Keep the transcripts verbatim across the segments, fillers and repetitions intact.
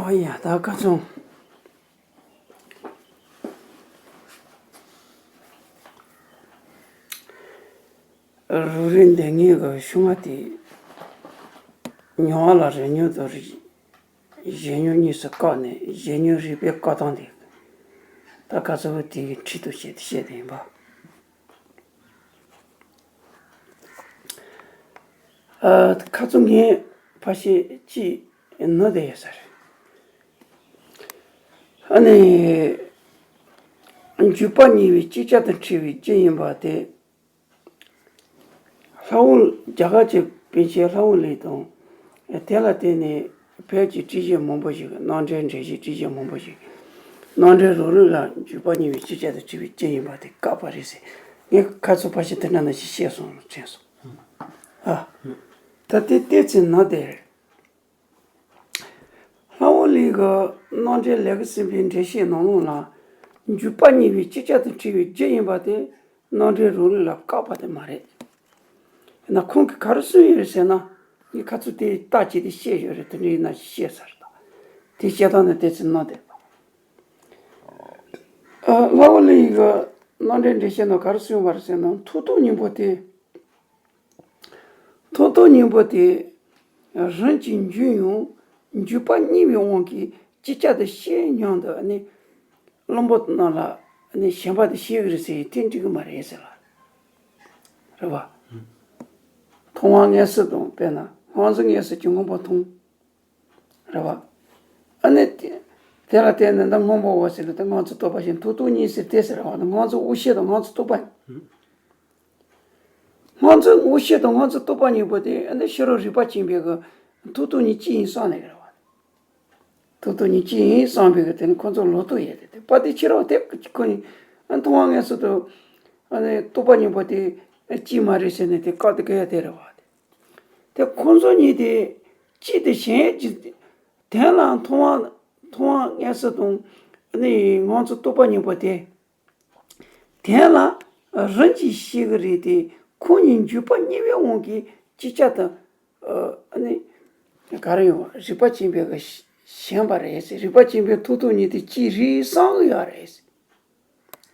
ཨ་ཡ་ད་ཁ་ཚོང་། རུ་རིན་འདི་ངའི་གི་ཤུ་མ་དེ་ཉོ་བ་ལ་རེ་ཉོ་དང་རེ་གཞན་ཉོ་གཉིས་སུ་བཀག་ནས་གཞན་ཉོ་རིག་པའི་བཀག་སྟངས་དེ་ད་ཁ་ཚོང་དེ་གི་ཁྲིད་དུ་བྱེད་དེ་བཤད་དེ་ཡིན་པ། ཨ། ཁ་ཚོང་ངས་ཕ་ཤེ་ཅི་ནི་དེ་ཡོད་ས་རེད། ཨ་ནི། འཇུག་པ་གཉིས་པའི་ཅིག་ཅར་དང་འཁྲིལ་བའི་རྒྱུ་ཡིན་པ་དེ། ལྷ་བོ་རྒྱ་གར་གྱི་པཎ་ཆེན་ལྷ་བོ་ལེགས་དང་། དེ་ལ་བརྟེན་ནས་བོད་ཀྱི་བཀྲ་ཤིས་མང་པོ་ཞིག་རྣམ་འགྲེལ་འགྲེལ་བཤད་བཀྲ་ཤིས་མང་པོ་ཞིག་རྣམ་འགྲེལ་རོ་རུ་ལ་འཇུག་པ་གཉིས་པའི་ཅིག་ཅར་དང་འཁྲིལ་བའི་རྒྱུ་ཡིན་པ་དེ་བཀག་པ་རེད་ཟེར། ངས་ཁ་ཚོང་ཕ་ཤེ་དེ་འདྲ་ནང་བཞིན་བཤད་སོང་དྲན་སོང་། ཨ། ད་དེ་ལྟས་ཚེ་ན་དེ་རེད། ལྷ་བོ་ལེགས་ཀྱི་རྣམ་འགྲེལ་ལེགས་པར་གསན་པའི་འགྲེལ་བཤད་ནང་ལོགས་ལ། འཇུག་པ་གཉིས་པའི་ཅིག་ཅར་དང་འཁྲིལ་བའི་རྒྱུ་ཡིན་པ་དེ་རྣམ་འགྲེལ་རོ་རུ་ལ་བཀག་པ་དེ་མ་རེད། ན་ཁོང་གིས་ག་རེ་གསུངས་ཡོད་རེད་ཟེར་ན། ངས་ཁ་ཚོང་དེ་རྟགས་ཅིག་དེ་བཤད་ཡོད་རེད། དེ་འདྲའི་ནང་བཞིན་བཤད་ས་རེད་ད། དེ་བཤད་སྟངས་ནི་དེ་ཚོ་གནང་བསྡད་པ། ཨ། ལྷ་བོ་ལེགས་ཀྱི་རྣམ་འགྲེལ་འགྲེལ་བཤད་ནང་ག་རེ་གསུངས་པ་རེད་ཟེར་ན། མཐོང་སྟོང་གཉིས་པོ་དེ། མཐོང་སྟོང་གཉིས་པོ་དེ་རིམ་གྱིས་འཇུག་ཡང་འཇུག་པ་གཉིས་པའི་དབང་གིས་ཅིག་ཅར་དུ་ཤེས་སྙམ་དུ་ནི། བླུན་པོ་རྣམས་ལ་ནི་ཞེན་པ་དེ་ཤེས་ཀྱི་རེད་ཟེར་ཡིན་དེ་འགྲིག་གི་མ་རེད་ཟེར་ལ། རེད་བ། མཐོང་བ་མངོན་སུམ་དང་། དཔེར་ན་སྔོ་འཛིན་མངོན་སུམ་གྱིས་སྔོན་པོ་མཐོང་། རེད་བ། ཨ་ནི་དེ་དེ་ལ་བརྟེན་ནས་འདི་སྔོན་པོའོ་ཟེར་ལ་དེ་སྔོན་ཚུལ་རྟོག་པ་བཞིན་མཐོང་སྟོང་གཉིས་ཟེར་དེ་ཟེར་བ་ནི་སྔོན་ཚུལ་དབང་ཤེས་དང་སྔོན་ཚུལ་རྟོག་པ། སྔོན་ཚུལ་དབང་ཤེས་དང་སྔོན་ཚུལ་རྟོག་པ་གཉིས་པོ་དེ་ཨ་ནི་ཕྱི་རོལ་རིག་པ་ཅན་པའི་གི་མཐོང་སྟོང་གཉིས་གཅིག་ཡིན་བསམ་ནས་རེད་བ། མཐོང་སྟོང་གཉིས་གཅིག་ཡིན་བསམ་པའི་གི་དེ་ནི་ཁོ་ཚོ་ལོག་རྟོག་ཡོད་དེ། དེ་པ་དེ་ཕྱི་རོལ་དེ་ཁོ་ནི་ཨ་མཐོང་བ་མངོན་སུམ་དང་ཨ་ནི་རྟོག་པ་གཉིས་པོ་དེ་གཅིག་མ་རེད་ཟེར་ནས་དེ་བཀག་དེ་གི་ཡ་དེ་རེད་བ། དེ་ཁོ་ཚོ་གཉིས་དེ་གཅིག་དེ་གཞན་གྱི་དོན་ལ་མཐོང་བ་མཐོང་བ་མངོན་སུམ་དང་ནི་སྔོན་ཚུལ་རྟོག་པ་གཉིས་པོ་དེ། དོན་ལ་རིམ་གྱིས་ཤེས་ཀྱི་རེད་དེ། ཁོང་གཉིས་འཇུག་པ་གཉིས་པའི་དབང་གིས་ཅིག་ཅར་དུ་ནི་ག་རེ་ཡོང་བ། རིག་པ་ཅན་པའི་གི་ཞེན་པ་རེད་ཟེར། རིག་པ་ཅན་པའི་མཐོང་སྟོང་གཉིས་དེ་གཅིག་རེད་བསམ་གི་ཡོད་རེད།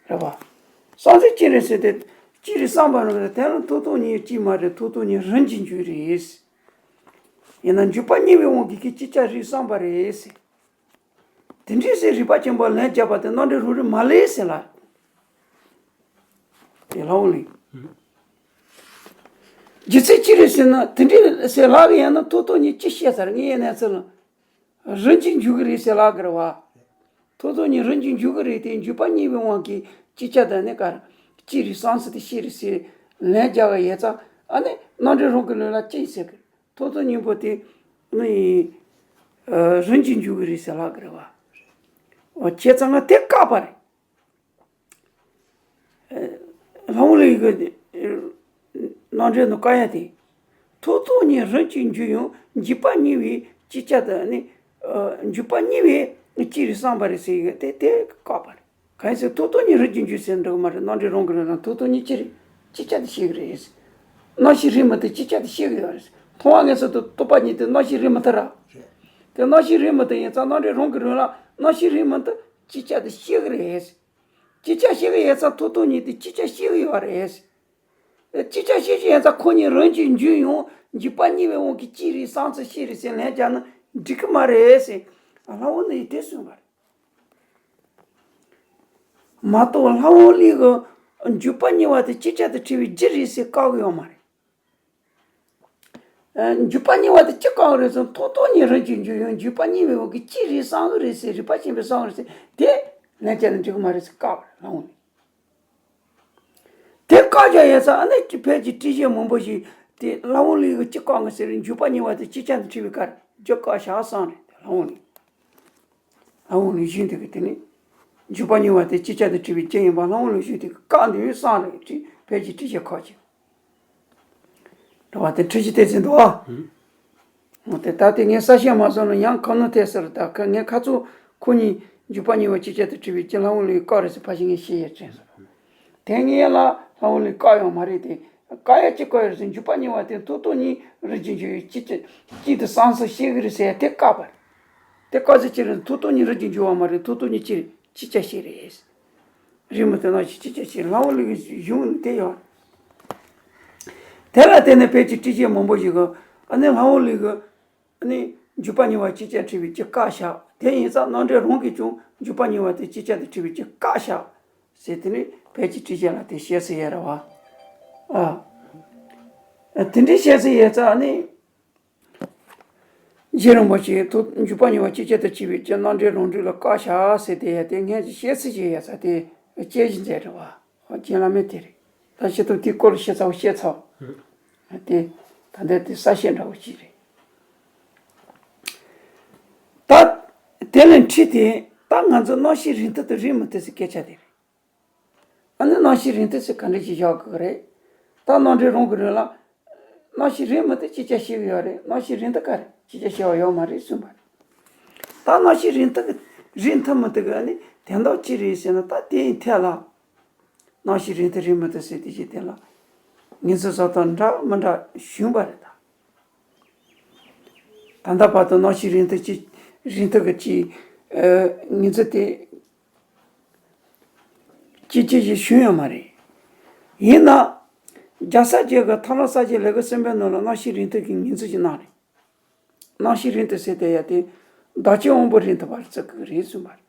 རེད་བ། བསམ་ཚུལ་གཅིག་རེད་ཟེར་ཏེ། གཅིག་རེད་བསམ་པ་རེད། དེ་ལ་མཐོང་སྟོང་གཉིས་གཅིག་མ་རེད། མཐོང་སྟོང་གཉིས་རིམ་གྱིས་འཇུག་རེད། ཡིན་ན་འཇུག་པ་གཉིས་པའི་དབང་གིས་ཀྱི་ཅིག་ཅར་རེད་བསམ་པ་རེད་ཟེར། དེ་འདྲའི་ཟེར་རིག་པ་ཅན་པོ་ལན་བརྒྱབ་པ་དེ་རྣམ་འགྲེལ་རོ་རུ་མ་ལེགས་ཟེར་ལ། དེ་ལྷ་བོ་ལེགས། རྒྱུ་མཚན་ཅི་རེད་ཟེར་ན། དེ་འདྲའི་ཟེར་ལབ་ཡིན་ན་མཐོང་སྟོང་གཉིས་གཅིག་བཤད་ས་རེད། ངས་ཡིན་ན་ཚུལ་ལ། རིམ་གྱིས་འཇུག་གི་རེད་ཟེར་ལབ་གི་རེད་བ། མཐོང་སྟོང་གཉིས་རིམ་གྱིས་འཇུག་གི་རེད་དེ། འཇུག་པ་གཉིས་པའི་དབང་གིས་ཅིག་ཅར་དུ་ནི་གར་གཅིག་རེད་བསམ་ཚུལ་དེ་ཤེས་རེད་ཟེར་ལན་རྒྱག་གི་ཡོད་ཙང་། ཨ་ནི་རྣམ་འགྲེལ་རང་གི་ལུགས་ལ་ཅི་ཟེར་གི། མཐོང་སྟོང་གཉིས་པོ་དེ་ནི་རིམ་གྱིས་འཇུག་གི་རེད་ཟེར་ལབ་གི་རེད་བ། འོ་བྱས་ཙང་ང་དེ་བཀག་པ་རེད། ལྷ་བོ་ལེགས་ཀྱི་རྣམ་འགྲེལ་ནང་བཀག་ཡ་དེ། མཐོང་སྟོང་གཉིས་རིམ་གྱིས་འཇུག་ཡང་འཇུག་པ་གཉིས་པའི་ཅིག་ཅར་དུ་ནི། འཇུག་པ་གཉིས་པའི་གཅིག་རེད་བསམ་པ་རེད་ཟེར་གི་དེ་དེ་བཀག་པ་རེད། གང་ཡིན་ཟེར་མཐོང་སྟོང་གཉིས་རིམ་གྱིས་འཇུག་ཟེར་འགྲོ་གི་མ་རེད། རྣམ་འགྲེལ་རང་གི་ལུགས་ལ་མཐོང་སྟོང་གཉིས་གཅིག་རེད། ཅིག་ཅར་དུ་ཤེས་ཀྱི་རེད། རྣམ་ཤེས་རེད་མི་འདུག་ཅིག་ཅར་དུ་ཤེས་ཀྱི་ཡོད་རེད། མཐོང་བ་མངོན་སུམ་དང་རྟོག་པ་གཉིས་དེ་རྣམ་ཤེས་རེད་མི་འདུག་ར། དེ་རྣམ་ཤེས་རེད་མི་འདུག་ཡིན་ཙང་རྣམ་འགྲེལ་རང་གི་ལུགས་ལ་རྣམ་ཤེས་རེད་མི་འདུག་ཅིག་ཅར་དུ་ཤེས་ཀྱི་རེད། ཅིག་ཅར་ཤེས་ཀྱི་ཡོད་ཙང་མཐོང་སྟོང་གཉིས་དེ་ཅིག་ཅར་ཤེས་ཀྱི་ཡོད་རེད། ཅིག་ཅར་ཤེས་ཀྱི་ཡོད་ཙང་ཁོ་གཉིས་རིམ་གྱིས་འཇུག་ཡང་འཇུག་པ་གཉིས་པའི་དབང་གིས་གཅིག་རེད་བསམ་ཚུལ་ཤེས་རེད་ཟེར་ལན་རྒྱག་ན་འགྲིག་གི་མ་རེད་ཟེར། ལྷ་བོ་ལེགས་དེ་གསུངས་པ་རེད། མ་གཏོགས་ལྷ་བོ་ལེགས་ཀྱིས་འཇུག་པ་གཉིས་པ་དེ་ཅིག་ཅར་དུ་འཁྲིལ་བའི་རྒྱུ་རེད་ཟེར་བཀག་གི་ཡོད་མ་རེད། ཨ། འཇུག་པ་གཉིས་པ་དེ་ཅི་བཀག་རེད་ཟེར། མཐོང་སྟོང་གཉིས་རིམ་གྱིས་འཇུག་ཡང་འཇུག་པ་གཉིས་པའི་དབང་གིས་གཅིག་རེད་བསམ་གི་རེད་ཟེར། རིག་པ་ཅན་པས་བསམ་གི་རེད་ཟེར། དེ་ལན་བརྒྱབ་ན་འགྲིག་གི་མ་རེད་ཟེར་བཀག་པ་རེད། ལྷ་བོ་ལེགས། དེ་བཀག་རྒྱུ་ཡོད་ཙང་ཨ་ནི་བོད་ཀྱི་བཀྲ་ཤིས་མང་པོ་ཞིག་དེ་ལྷ་བོ་ལེགས་ཀྱིས་ཅི་བཀག་གི་ཟེར། འཇུག་པ་གཉིས་པ་དེ་ཅིག་ཅར་དུ་འཁྲིལ་བའི་ཁར་རྒྱུ་བཀག་བཞག་བསམ་རེད། དེ་ལྷ་བོ་ལེགས། ལྷ་བོ་ལེགས་ཞུས་འདུག་གི། དེ་ནི་འཇུག་པ་གཉིས་པ་དེ་ཅིག་ཅར་དུ་འཁྲིལ་བའི་རྒྱུ་ཡིན་པ་ལྷ་བོ་ལེགས་ཞུས་འདུག་གི། བཀག་འདུག་བསམ་རེད། བོད་ཀྱི་བཀྲ་ཤིས་ཁག་ཅིག་རེད་བ། དེ་འཁྲུལ་གཞི་དེ་ཚོ་འདུག་ཨ། འོ་དེ་ད་དེ་ངས་གསལ་བཤད་མ་སོང་ན་ཡང་ཁ་ནོར་ཐེབས་ས་རེད། ད་ཁ་ངས་ཁ་ཚུགས་ཁོ་གཉིས་འཇུག་པ་གཉིས་པ་ཅིག་ཅར་དུ་འཁྲིལ་བའི་རྒྱུ་ལྷ་བོ་ལེགས་བཀག་རེད་ཟེར་ཕར་ཞིག་ངས་བཤད་ཡས་དྲན་སོང་། དེ་ངས་ལ་ལྷ་བོ་ལེགས་བཀག་ཡོད་མ་རེད་དེ། བཀག་ཡ་ཅིག་བཀག་ཡོད་རེད་ཟེར། འཇུག་པ་གཉིས་པ་དེ་མཐོང་སྟོང་གཉིས་རིམ་གྱིས་འཇུག་ཡོད་ཅིག་ཅིག་ཅིག་ཏུ་བསམ་ཚུལ་ཤེས་གི་རེད་ཟེར་ཡ་དེ་བཀག་པ་རེད། དེ་སྐབས་སུ་ཅི་རེད། ཐོག་ཐོག་གཉིས་རིགས་ཀྱི་འགྱུར་བ་མ་རེད། ཐོག་ཐོག་གཉིས་ཅི་རེད། གཅིག་ཆ་ཞིག་རེད། རིགས་མི་མཐུན་རྣམ་ཤེས་གཅིག་ཆ་ཞིག་ལྷ་བ་ལུགས་ཀྱི་གཞུང་ནས་དེ་ཡོད། དེ་ལ་བརྟེན་ནས་ཕལ་ཆེར་ཁྲིད་བྱེད་མང་པོ་ཞིག་གིས་ཨ་ནི་ལྷ་བ་ལུགས་ཀྱི་ཨ་ནི་འཇུག་པ་གཉིས་པ་གཅིག་ཆར་ཁྲིད་པའི་ཅིག་བཀག་བཞག་དེ་ཡིན་ཙང་རྣམ་འགྲེལ་རང་གིས་ཀྱང་འཇུག་པ་གཉིས་པ་དེ་གཅིག་ཆར་དུ་ཁྲིད་པའི་ཅིག་བཀག་བཞག་ཟེར། དེ་ནི་ཕལ་ཆེར་ཁྲིད་བྱེད་ལ་དེ་བཤད་སྲོལ་ཡོད་རེད་བ། ཨ། དེ་འདྲའི་བཤད་སྲོལ་ཡོད་ཙང་ཨ་ནི། རྗེ་རིན་པོ་ཆེས་ཐོག་འཇུག་པ་གཉིས་པ་གཅིག་ཆར་དུ་ཁྲིད་པའི་ཅིག་རྣམ་འགྲེལ་རང་འགྲེལ་ལ་བཀག་བཞག་ཟེར་དེ་ཡོད་དེ། སྔོན་གྱི་བཤད་སྲོལ་ཞིག་ཡོད་ཙང་དེ་དཔྱད་གཞི་མཛད་རེད་བ། རྒན་བླ་མས་དེ་རེད། ད་བཤད་ཐུབ་དེའི་སྐོར་ལ་བཤད་ཚར་བ་བཤད་ཚར་བ། དེ་ད་ལྟ་དེ་གསལ་བཤད་འདྲ་བོ་ཅིག་རེད། ད་དེ་ལས་འཁྲིད་དེ་ད་ང་ཚོ་རྣམ་ཤེས་རིགས་མཐུན་དང་རིགས་མི་མཐུན་ཟེར་སྐད་ཆ་དེ་རེད། ཨ་ནི་རྣམ་ཤེས་རིགས་མཐུན་ཟེར་ག་འདྲ་ཞིག་བཞག་དགོས་རེད། ད་རྣམ་འགྲེལ་རང་གི་རིགས་ལ་རྣམ་ཤེས་རིགས་མི་མཐུན་གཅིག་ཆར་བཤད་ཀྱི་ཡོད་རེད། རྣམ་ཤེས་རིགས་མཐུན་ག་རེ་གཅིག་ཆར་བཤད་པ་ཡོད་མ་རེད་གསུངས་པ་རེད། ད་རྣམ་ཤེས་རིགས་མཐུན་གྱི་རིགས་མཐུན་མི་མཐུན་གྱི་ཨ་ནི་དོན་དག་ཅི་རེད་ཟེར་ན། ད་དེ་ཡི་ཐད་ལ་རྣམ་ཤེས་རིགས་མཐུན་རིགས་མི་མཐུན་ཟེར་དེ་ཅིག་དེ་ལ་ངེས་འཛིན་བཟོ་སྟངས་འདྲ་མི་འདྲ་བྱུང་བ་རེད་ད། ད་ལྟ་བར་དུ་རྣམ་ཤེས་རིགས་མཐུན་གྱི་རིགས་མཐུན་གྱི་ཅིག་ངེས་འཛིན་དེ་ཅིག་ཅིག་ཞིག་བྱུང་ཡོད་མ་རེད། ཡིན་ན། རྒྱལ་སྲས་རྗེ་གིས་ཐར་ལམ་གསལ་བྱེད་ལེའུ་གསུམ་པའི་ནང་ལ་རྣམ་ཤེས་རིགས་མཐུན་གྱི་ངེས་འཛིན་ཞིག་གནང་རེད། རྣམ་ཤེས་རིགས་མཐུན་ཟེར་དེ་ཡ་དེ་བདག་རྐྱེན་དབང་པོ་རིགས་མཐུན་པ་ལ་བརྩི་དགོས་རེད་གསུངས་པ་རེད།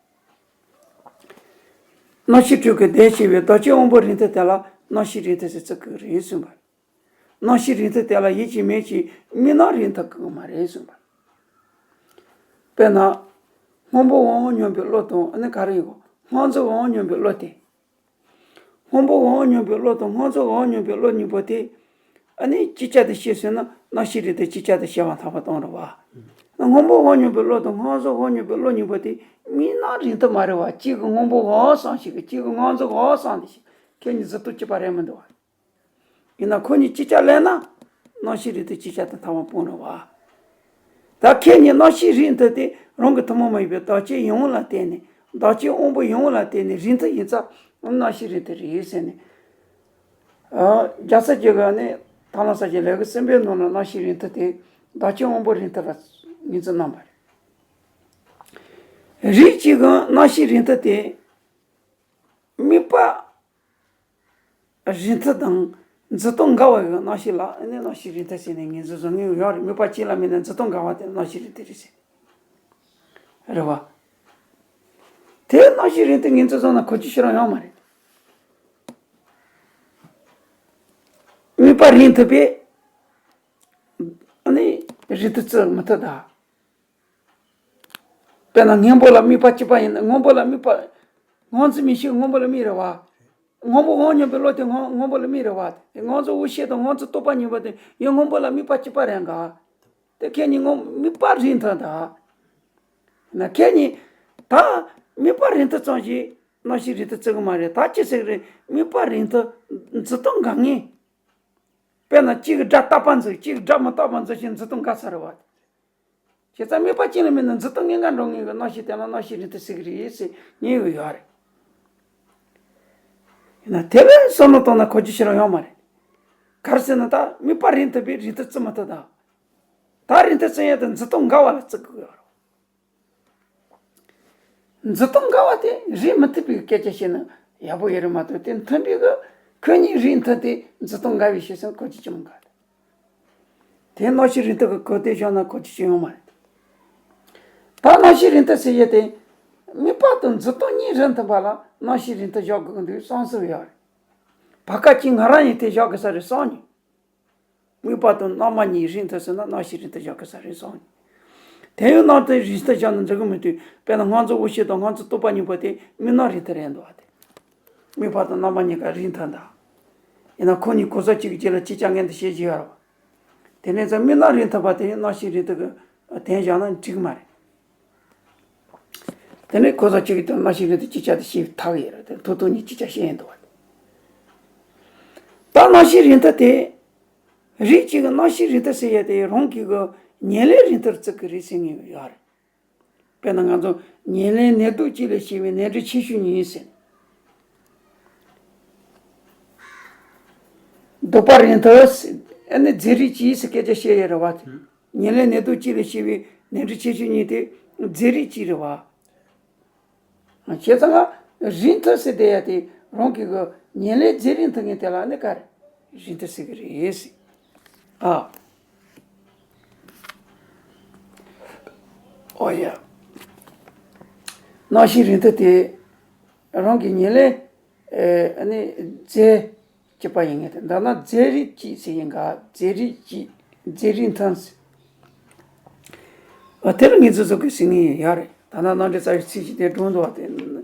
རྣམ་ཤེས་དྲུག་གི་ལྡན་ཞེས་པའི་བདག་རྐྱེན་དབང་པོ་རིགས་མཐུན་དེ་ལ་རྣམ་ཤེས་རིགས་མཐུན་ཟེར་བརྩི་དགོས་རེད་གསུངས་པ་རེད། རྣམ་ཤེས་རིགས་མཐུན་དེ་ལ་ཡིད་ཀྱི་མིག་གི་དམིགས་རྣམ་རིགས་མཐུན་དགོས་མ་རེད་གསུངས་པ་རེད། དཔེར་ན། སྔོན་པོ་དབང་པོ་སྙོམས་པའི་བློ་དང་ཨ་ནི་ག་རེ་ཡིན་གོ་སྔོ་འཛིན་དབང་པོ་སྙོམས་པའི་བློ་དེ། སྔོན་པོ་དབང་པོ་སྙོམས་པའི་བློ་དང་སྔོ་འཛིན་དབང་པོ་སྙོམས་པའི་བློ་གཉིས་པོ་དེ། ཨ་ནི་གཅིག་ཆར་དུ་བཤད་ཟེར་ན་རྣམ་ཤེས་རིགས་མཐུན་གཅིག་ཆར་དུ་བཤད་པ་ཐར་པ་གཏོང་རེད་བ། སྔོན་པོ་དབང་པོ་སྙོམས་པའི་བློ་དང་སྔོ་འཛིན་དབང་པོ་སྙོམས་པའི་བློ་གཉིས་པོ་དེ་དམིགས་རྣམ་རིགས་མཐུན་མ་རེད་བ། གཅིག་གིས་སྔོན་པོ་དབང་པོ་སངས་ཤིག་གཅིག་གིས་སྔོ་འཛིན་དབང་པོ་སངས་ཏེ་ཤིག་ཁྱེད་གཉིས་གཟུགས་སྟོབས་གཅིག་པ་རེད་མི་འདུག་བ། ཡིན་ན་ཁོ་གཉིས་གཅིག་ཆར་ལེན་ན། རྣམ་ཤེས་རིགས་མཐུན་གཅིག་ཆར་དུ་ཐར་པ་སྤོང་རེད་བ། ད་ཁྱེད་གཉིས་རྣམ་ཤེས་རིགས་མཐུན་དེ་རང་གི་ཐུན་མོང་མ་ཡིན་པའི་བདག་རྐྱེན་ཡོངས་ལ་བརྟེན་ནས་བདག་རྐྱེན་དབང་པོ་ཡོངས་ལ་བརྟེན་ནས་རིགས་མཐུན་ཡིན་ཙང་རྣམ་ཤེས་རིགས་མཐུན་རེད་ཟེར་ནས། ཨ། རྒྱལ་སྲས་རྗེ་གིས་ནི་ཐར་ལམ་གསལ་བྱེད་ལེའུ་གསུམ་པའི་ནང་ལ་རྣམ་ཤེས་རིགས་མཐུན་དེ་བདག་རྐྱེན་དབང་པོ་རིགས་མཐུན་ལ་ངོས་འཛིན་གནང་བ་རེད། རིགས་གཅིག་གི་རྣམ་ཤེས་རིགས་མཐུན་དེ། དམིགས་པ་རིགས་མཐུན་དང་འཛིན་སྟངས་འགལ་བ་ཡི་རྣམ་ཤེས་ལ་ནི་རྣམ་ཤེས་རིགས་མཐུན་ཟེར་ནས་ངོས་འཛིན་བཟོ་མཁན་ཡོད་རེད། དམིགས་པ་གཅིག་ལ་དམིགས་ནས་འཛིན་སྟངས་འགལ་བ་དེ་རྣམ་ཤེས་རིགས་མཐུན་རེད་ཟེར། རེད་བ། དེ་རྣམ་ཤེས་རིགས་མཐུན་ངོས་འཛིན་བཟོ་ན་གོ་རྒྱུ་ཞེ་དྲག་ཡོད་མ་རེད། དམིགས་པ་རིགས་མཐུན་པས་ནི་རིགས་མཐུན་བརྩི་མི་ཐུབ་ད། དཔེར་ན་སྔོན་པོ་ལ་དམིགས་པ་གཅིག་པ་ཡིན་ན་སྔོན་པོ་ལ་དམིགས་པ། སྔོ་འཛིན་མིག་ཤེས་སྔོན་པོ་ལ་དམིགས་རེད་བ། སྔོན་པོ་དབང་པོ་སྙོམས་པའི་བློ་དེ་སྔོན་སྔོན་པོ་ལ་དམིགས་རེད་བ། དེ་སྔོ་འཛིན་དབང་པོའི་ཤེས་དང་སྔོ་འཛིན་རྟོག་པ་གཉིས་པོ་དེ་ཡང་སྔོན་པོ་ལ་དམིགས་པ་གཅིག་པ་རེད་ག། དེ་ཁྱེད་གཉིས་སྔོན་དམིགས་པ་རིགས་མཐུན་ད། ན་ཁྱེད་གཉིས་ད་དམིགས་པ་རིགས་མཐུན་ཙམ་ཞིག་རྣམ་ཤེས་རིགས་མཐུན་བརྩི་གི་མ་རེད། ད་ཅི་ཟེར་གི་རེད། དམིགས་པ་རིགས་མཐུན་འཛིན་སྟངས་འགལ་ངེས། དཔེར་ན་གཅིག་གིས་སྒྲ་རྟག་པར་འཛིན། གཅིག་གིས་སྒྲ་མི་རྟག་པར་འཛིན་ཞིང་འཛིན་སྟངས་འགལ་ས་རེད་བ། བྱས་ཙང་དམིགས་པ་གཅིག་ལ་དམིགས་ན་འཛིན་སྟངས་ངེས་འགལ་འགྲོ་ངེས་ཀྱི་རྣམ་ཤེས་དེ་ལ་རྣམ་ཤེས་རིགས་མཐུན་ཟེར་གི་རེད་ཟེར་ཉན་གི་ཡོད་རེད། ཡིན་ན་དེ་ལ་བསམ་བློ་བཏང་ན་གོ་རྒྱུ་ཞེ་དྲག་ཡོད་མ་རེད། ག་རེ་ཟེར་ན་ད་དམིགས་པ་རིགས་མཐུན་པས་རིགས་མཐུན་བརྩི་མི་ཐུབ་ད། ད་རིགས་མཐུན་བརྩི་ཡ་དེ་འཛིན་སྟངས་འགལ་བ་ལ་བརྩི་གི་ཡོད་རེད། འཛིན་སྟངས་འགལ་བ་དེ་རིགས་མི་མཐུན་པའི་སྐད་ཆ་བཤད་ན་ཡག་པོ་ཡོད་རེད་མ་གཏོགས། དེ་མཐུན་པའི་གི་ཁོ་གཉིས་རིགས་མཐུན་དེ་འཛིན་སྟངས་འགལ་བའི་བཤད་སེམས་གོ་རྒྱུ་ཅི་མི་འགལ་ཏེ། དེ་རྣམ་ཤེས་རིགས་མཐུན་གྱི་གོ་བདེ་བཞག་ན་གོ་རྒྱུ་ཅི་ཡོད་མ་རེད། ད་རྣམ་ཤེས་རིགས་མཐུན་ཟེར་ཡས་དེ་དམིགས་པ་དང་འཛིན་སྟངས་གཉིས་རིགས་མཐུན་པ་ལ་རྣམ་ཤེས་རིགས་མཐུན་བཞག་དགོས་ཀྱི་འདུག་བསམ་སྲོལ་ཡོད་རེད། བར་སྐབས་ཀྱི་ང་རང་ཡིན་དེ་བཞག་དགོས་ས་རེད་བསམ་མྱོང་། དམིགས་པ་དང་རྣམ་པ་གཉིས་རིགས་མཐུན་ཟེར་ན་རྣམ་ཤེས་རིགས་མཐུན་བཞག་དགོས་ས་རེད་བསམ་མྱོང་། དེ་ཡང་རྣམ་མཐུན་རིགས་མཐུན་བཞག་ན་འགྲིག་གི་མི་འདུག་དཔེར་ན་སྔོ་འཛིན་དབང་ཤེས་དང་སྔོ་འཛིན་རྟོག་པ་གཉིས་པོ་དེ་དམིགས་རྣམ་རིགས་མཐུན་རེད་འདུག་བ། དེ་དམིགས་པ་དང་རྣམ་པ་གཉིས་ཀ་རིགས་མཐུན་དང་། ཡིན་ན་ཁོ་གཉིས་གོ་ས་གཅིག་གི་རྗེས་ལ་གཅིག་ཆ་མངོན་དུ་བྱེད་ཀྱི་ཡོད་རེད་བ། དེ་ནས་ཙང་དམིགས་རྣམ་རིགས་མཐུན་པ་དེ་རྣམ་ཤེས་རིགས་མཐུན་གྱི་དོན་བཞག་ན་འགྲིག་གི་མ་རེད། དེ་ནས་གོ་ས་གཅིག་གི་དོན་རྣམ་ཤེས་རིགས་མཐུན་གཅིག་ཆ་དེ་ཤེས་ཐག་ཡོད་རེད། དེ་ཐོག་ཐོག་གཉིས་གཅིག་ཆ་ཤེས་ཡོད་འདུག་བ། ད་རྣམ་ཤེས་རིགས་མཐུན་དེ། རིགས་གཅིག་གི་རྣམ་ཤེས་རིགས་མཐུན་ཟེར་ཡས་དེ་རང་གི་གི་ཉེར་ལེན་རིགས་མཐུན་བརྩི་གི་རེད་ཟེར་མཁན་ཡོད་རེད། དཔེར་ན་ང་ཚོ་ཉེར་ལེན་ནད་གདོན་གཅིག་ལས་སྐྱེ་བའི་ནད་རིགས་ཆེ་ཤོས་གཉིས་ཟེར། གདོན་པ་རིགས་མཐུན་ཟེར། ཨ་ནི་རྫས་རིགས་གཅིག་ཟེར་སྐད་ཆ་བཤད་ཡས་རེད་བ། ཉེར་ལེན་ནད་གདོན་གཅིག་ལས་སྐྱེ་བའི་ནད་རིགས་ཆེ་ཤོས་གཉིས་དེ་ རྫས་རིགས་གཅིག་རེད་བ། བྱས་ཙང་ང་རིང་ཐུང་ཟེར་བསྡད་ཡ་དེ་རང་གི་གི་ཉེར་ལེན་རྫས་རིགས་མཐུན་ངེས་དེ་ལ་ནི་ག་རེ་རིང་ཐུང་ཟེར་གི་རེད་ཟེར། ཨ། ཨོ་ཡ། རྣམ་ཤེས་རིང་ཐུང་དེ་རང་གི་ཉེར་ལེན་ཨ་ནི་རྫས་གཅིག་པ་ཡིན་ངེས་དེ། འདི་ན་རྫས་རིགས་གཅིག་ཟེར་ཡིན་ག་རྫས་རིགས་གཅིག་རྫས་རིགས་མཐུན་ཟེར། ཨ། དེ་ལ་ངེས་འཛིན་བཟོ་དགོས་ཟེར་ངེས་ཡོད་རེད། ད་ན་རྣམ་འགྲེལ་རྩ་བའི་ཚིག་གཅིག་དེ་སྒྲུང་འདུག་བ་དེ།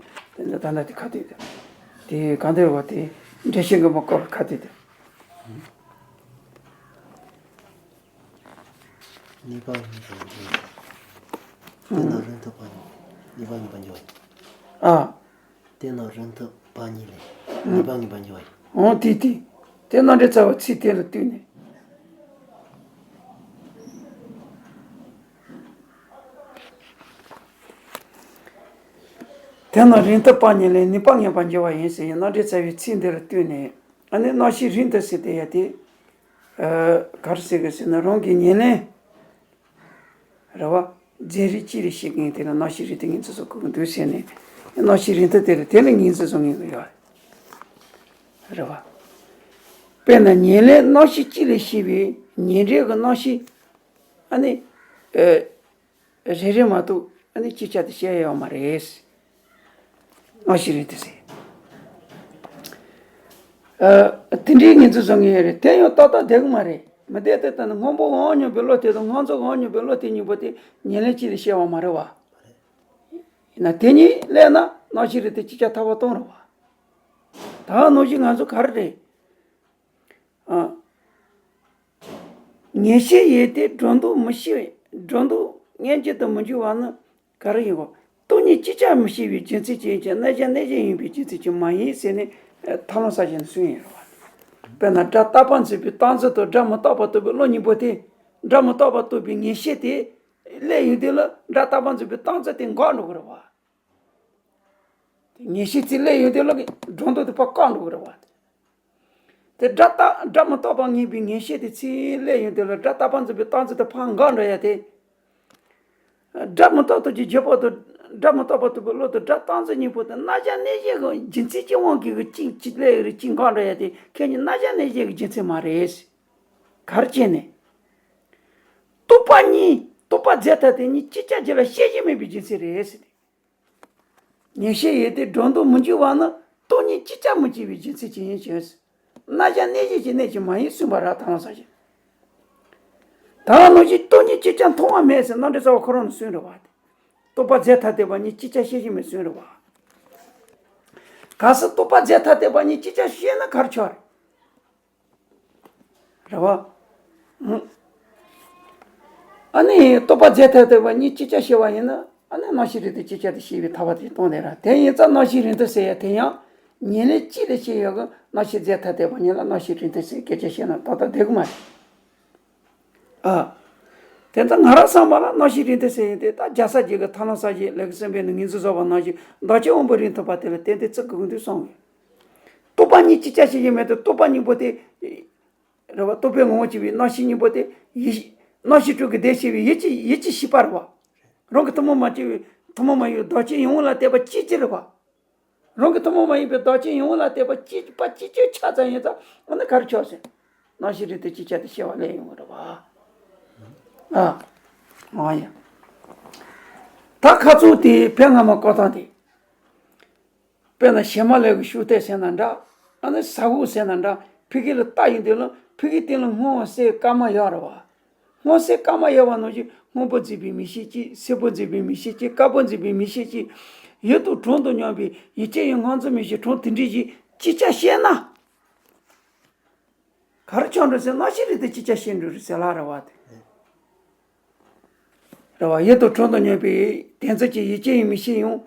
དེ་ད་ན་དེ་ཁ་ཐུག་དེ། དེ་གང་དེ་བ་དེ་འགྲེལ་བཤད་གི་མ་སྐོར་ཁ་ཐུག་དེ། གཉིས་པ་གཉིས་པ་འགྱུར་བ། དེ་ན་རིང་ཐུང་པ་གཉིས་པ་གཉིས་པ་འགྱུར་བ། ཨ། དེ་ན་རིང་ཐུང་པ་གཉིས་ལས་གཉིས་པ་གཉིས་པ་འགྱུར་བ་ཡིན། འོ་དེ་དེ། དེ་རྣམ་འགྲེལ་རྩ་བ་ཚིག་དེ་ལ་བསྟུན་ནས། དེ་ན་རིང་ཐུང་པ་གཉིས་ལས་གཉིས་པ་ངེས་པར་འགྱུར་བ་ཡིན་ཟེར་ཡིན། རྣམ་འགྲེལ་རྩ་བའི་ཚིག་འདི་ལ་བསྟུན་ནས། ཨ་ནི་རྣམ་ཤེས་རིང་ཐུང་ཟེར་དེ་ཡ་དེ། ཨ། ག་རེ་ཟེར་གི་ཟེར་ན་རང་གི་ཉེར་ལེན། རེད་བ། རྫས་རིགས་གཅིག་རེད་ཤེས་མཁན་དེ་ལ་རྣམ་ཤེས་རིང་ཐུང་ངེས་འཛིན་བཟོ་དགོས་ཀྱི་འདུག་ཟེར་ནས། རྣམ་ཤེས་རིང་ཐུང་དེ་ལ་དེ་ལ་ངེས་འཛིན་བཟོ་ངེས་ཀྱི་ཡོད་རེད་བ། དཔེར་ན་ཉེར་ལེན་རྣམ་ཤེས་གཅིག་ལས་སྐྱེས་པའི་ཉེར་འབྲེལ་གྱི་རྣམ་ཤེས། ཨ་ནི། ཨེ། རེ་རེ་མ་གཏོགས་ཨ་ནི་གཅིག་ཆ་དེ་བཤད་ཡོད་མ་རེད། རྣམ་ཤེས་རིང་ཐུང་ཟེར། ཨ། དེ་འདྲའི་ངེས་འཛིན་བཟོ་ངེས་རེད། དེ་ཡང་ཏག་ཏག་བསྡད་གི་མ་རེད། མི་བསྡད་དེ་ལྟ་ན་སྔོན་པོ་འོག་མྱོང་བའི་བློ་དེ་དང་སྔོན་འཛིན་འོག་མྱོང་བའི་བློ་དེ་གཉིས་པོ་དེ་ཉེར་ལེན་གཅིག་ལས་སྐྱེ་བ་མ་རེད་བ། ཡིན་ན་དེ་གཉིས་སླེབས་ན་རྣམ་ཤེས་རིང་ཐུང་གཅིག་ཆ་ཐར་པ་སྟོང་རེད་བ། ད་ག་ནང་བཞིན་ང་ཚོ་ག་རེ་རེད། ཨ། ངེས་ཤེས་ཡོད་དེ་སྒྲོ་འདོགས་མི་ཤེས། སྒྲོ་འདོགས་མངོན་གྱུར་དུ་མི་འགྱུར་བ་ནི་ག་རེ་ཡིན་གོ། སྟོང་ཉིད་གཅིག་ཆར་མི་ཤེས་པའི་རྒྱུ་མཚན་ཅན་གྱི་རྣམ་གཞག་རྣམ་གཞག་ཡིན་པའི་རྒྱུ་མཚན་གྱིས་མ་ཡིན་ཟེར་ནས་ཐར་ལམ་གསལ་བྱེད་ནས་གསུངས་ཡོད་རེད་བ། དཔེར་ན་སྒྲ་རྟག་པར་འཛིན་པའི་རྟག་འཛིན་དང་སྒྲ་མི་རྟག་པར་རྟོགས་པའི་བློ་གཉིས་པོ་དེ། སྒྲ་མི་རྟག་པར་རྟོགས་པའི་ངེས་ཤེས་དེ་སླེབས་ཡོང་དུས་ལ་སྒྲ་རྟག་པར་འཛིན་པའི་རྟག་འཛིན་དེ་འགག་འགྲོ་གི་རེད་བ། ངེས་ཤེས་དེ་སླེབས་ཡོང་དུས་ལ་སྒྲོ་འདོགས་དེ་ཕར་བཀག་འགྲོ་གི་རེད་བ། དེ་སྒྲ་རྟག་སྒྲ་མི་རྟག་པ་ངེས་པའི་ངེས་ཤེས་དེ་ཚེ་སླེབས་ཡོང་དུས་ལ་སྒྲ་རྟག་པར་འཛིན་པའི་རྟག་འཛིན་དེ་ཕར་འགག་འགྲོ་ཡ་དེ། སྒྲ་མི་རྟག་ཏུ་གྱི་རྗེས་དཔག་ཏུ། སྒྲ་མི་རྟག་པར་རྟོགས་པའི་བློ་དང་སྒྲ་རྟག་འཛིན་གཉིས་པོ་དེ་རྣམ་གཞག་རྣམ་གཞག་གི་རྒྱུ་མཚན་གྱི་དབང་གིས་གཅིག་གཅིག་སླེབས་ཡོད་རེད། གཅིག་འགག་འགྲོ་ཡ་དེ་ཁྱེད་ཀྱི་རྣམ་གཞག་རྣམ་གཞག་གི་རྒྱུ་མཚན་མ་རེད། ག་རེ་བྱས་ནས། རྟོག་པ་གཉིས། རྟོག་པ་རྫས་ཐ་དད་གཉིས་གཅིག་ཆར་གྱི་ལ་ཤེས་བཞིན་མེད་པའི་རྒྱུ་མཚན་རེད་ཟེར་ཏེ། ངེས་ཤེས་ཡོད་དེ་སྒྲོ་འདོགས་མི་འགྱུར་བ་ནི་སྟོང་ཉིད་གཅིག་ཆར་མི་སྐྱེ་བའི་རྒྱུ་མཚན་གྱིས་ཡིན་ཞིང་། རྣམ་གཞག་རྣམ་གཞག་གི་གནས་ཀྱིས་མ་ཡིན་གསུངས་པ་ར། ཐར་ལམ་གསལ་བྱེད། ད་ག་ནང་བཞིན་སྟོང་ཉིད་གཅིག་ཆར་མཐོང་བ་མེད་ཟེར་རྣམ་འགྲེལ་རྩ་བ་ཁོ་རང་ནས་གསུངས་རེད་བ། རྟོག་པ་རྫས་ཐ་དད་པ་གཉིས་གཅིག་ཆར་ཤེས་བཞིན་མེད་གསུངས་རེད་བ། གལ་སྲིད་རྟོག་པ་རྫས་ཐ་དད་པ་གཉིས་གཅིག་ཆར་ཤེས་ན་ག་རེ་ཆགས་རེད། རེད་བ། ཨ་ནི་རྟོག་པ་རྫས་ཐ་དད་པ་གཉིས་གཅིག་ཆར་ཤེས་པ་ཡིན་ན། ཨ་ནི་རྣམ་ཤེས་རིང་ཐུང་གཅིག་ཆར་དུ་ཤེས་པའི་ཐར་པ་དེ་སྟོང་ནས་ར། དེ་ཡིན་ཙང་རྣམ་ཤེས་རིང་ཐུང་ཟེར་ཡ་དེ་ཡང་ཉེར་ལེན་གཅིག་ལས་སྐྱེས་ཡོད་གི་རྣམ་ཤེས་རྫས་ཐ་དད་པ་གཉིས་ལ་རྣམ་ཤེས་རིང་ཐུང་ཟེར་སྐད་ཆ་བཤད་ན་ཏག་ཏག་བསྡད་གི་མ་རེད། ཨ། དེ་ལྟར་ང་རང་བསམ་པ་ལ་རྣམ་ཤེས་རིང་ཐུང་ཟེར་ཡིན་དེ་ད་རྒྱལ་སྲས་རྗེ་གི་ཐར་ལམ་གསལ་བྱེད་ལེའུ་གསུམ་པའི་ནང་ངོས་འཛིན་བཟོ་བ་ནང་བཞིན་བདག་རྐྱེན་དབང་པོ་རིང་ཐུང་པ་དེ་ལ་ཏན་ཏན་བརྩི་དགོས་ཀྱི་འདུག་བསམ་གི། རྟོག་པ་གཉིས་གཅིག་ཆར་ཤེས་ཀྱི་མེད་དུ་རྟོག་པ་གཉིས་པོ་དེ། རེད་བ། རྟོག་པའི་ངོ་བོ་སྐྱེ་བའི་རྣམ་ཤེས་གཉིས་པོ་དེ་ཡིད། རྣམ་ཤེས་དྲུག་གི་བདེ་ཆེ་བའི་ཡིད་ཀྱི་ཡིད་ཀྱི་ཤེས་པ་རེད་བ། རང་གི་ཐུན་མོང་མ་སྐྱེ་བའི་ཐུན་མོང་མ་ཡིན་པའི་བདག་རྐྱེན་ཡིན་ལ་བལྟས་པ་གཅིག་གཅིག་རེད་བ། རང་གི་ཐུན་མོང་མ་ཡིན་པའི་བདག་རྐྱེན་ཡིན་ལ་བལྟས་པ་གཅིག་པ་གཅིག་གཅིག་ཆ་ཙམ་ཡིན་ཙང་འོ་ན་ག་རེ་ཆོག་ཟེར། རྣམ་ཤེས་རིང་ཐུང་གཅིག་ཆར་དུ་ཤེས་པ་སླེབས་ཡོང་གི་རེད་བ། ཨ། ཨ་ཡ། ད་ཁ་ཚུགས་དེ་ཕན་ངར་མ་བཀོད་སྟངས་དེ། དཔེར་ན་བྱེ་མ་ལེབ་ཀྱི་ཤུགས་རྟ་ཟེར་ན་འདྲ། ཨ་ནི་ས་འོག་ཟེར་ན་འདྲ། ཕ་གི་ལ་རྟ་ཡིན་དུས་ལ་ཕ་གི་སྟེང་ལ་སྔོ་སེར་དཀར་དམར་ཡོད་རེད་བ། སྔོ་སེར་དཀར་དམར་ཡོད་པ་ནང་བཞིན་སྔོན་པོ་འཛིན་པའི་མིག་ཤེས་གཅིག་སེར་པོ་འཛིན་པའི་མིག་ཤེས་གཅིག་དཀར་པོ་འཛིན་པའི་མིག་ཤེས་གཅིག་ཡིད་དང་གྲོགས་དང་མཉམ་པའི་ཡིད་ཀྱི་ཡིད་ངོས་འཛིན་མིག་ཤེས་གྲོགས་དེ་འདྲ་ཞིག་གཅིག་ཆར་ཤེས་ན། ག་རེ་ཆགས་འགྲོ་ཟེར། རྣམ་ཤེས་རིང་ཐུང་གཅིག་ཆར་ཤེས་འགྲོ་རེད་ཟེར་ལ་རེད་བ་དེ། རེད་བ། ཡིད་དང་གྲོགས་དང་མཉམ་པའི་དེ་ཚོ་གཅིག་ཡིད་ཀྱི་ཡིད་མིག་ཤེས་ཡང་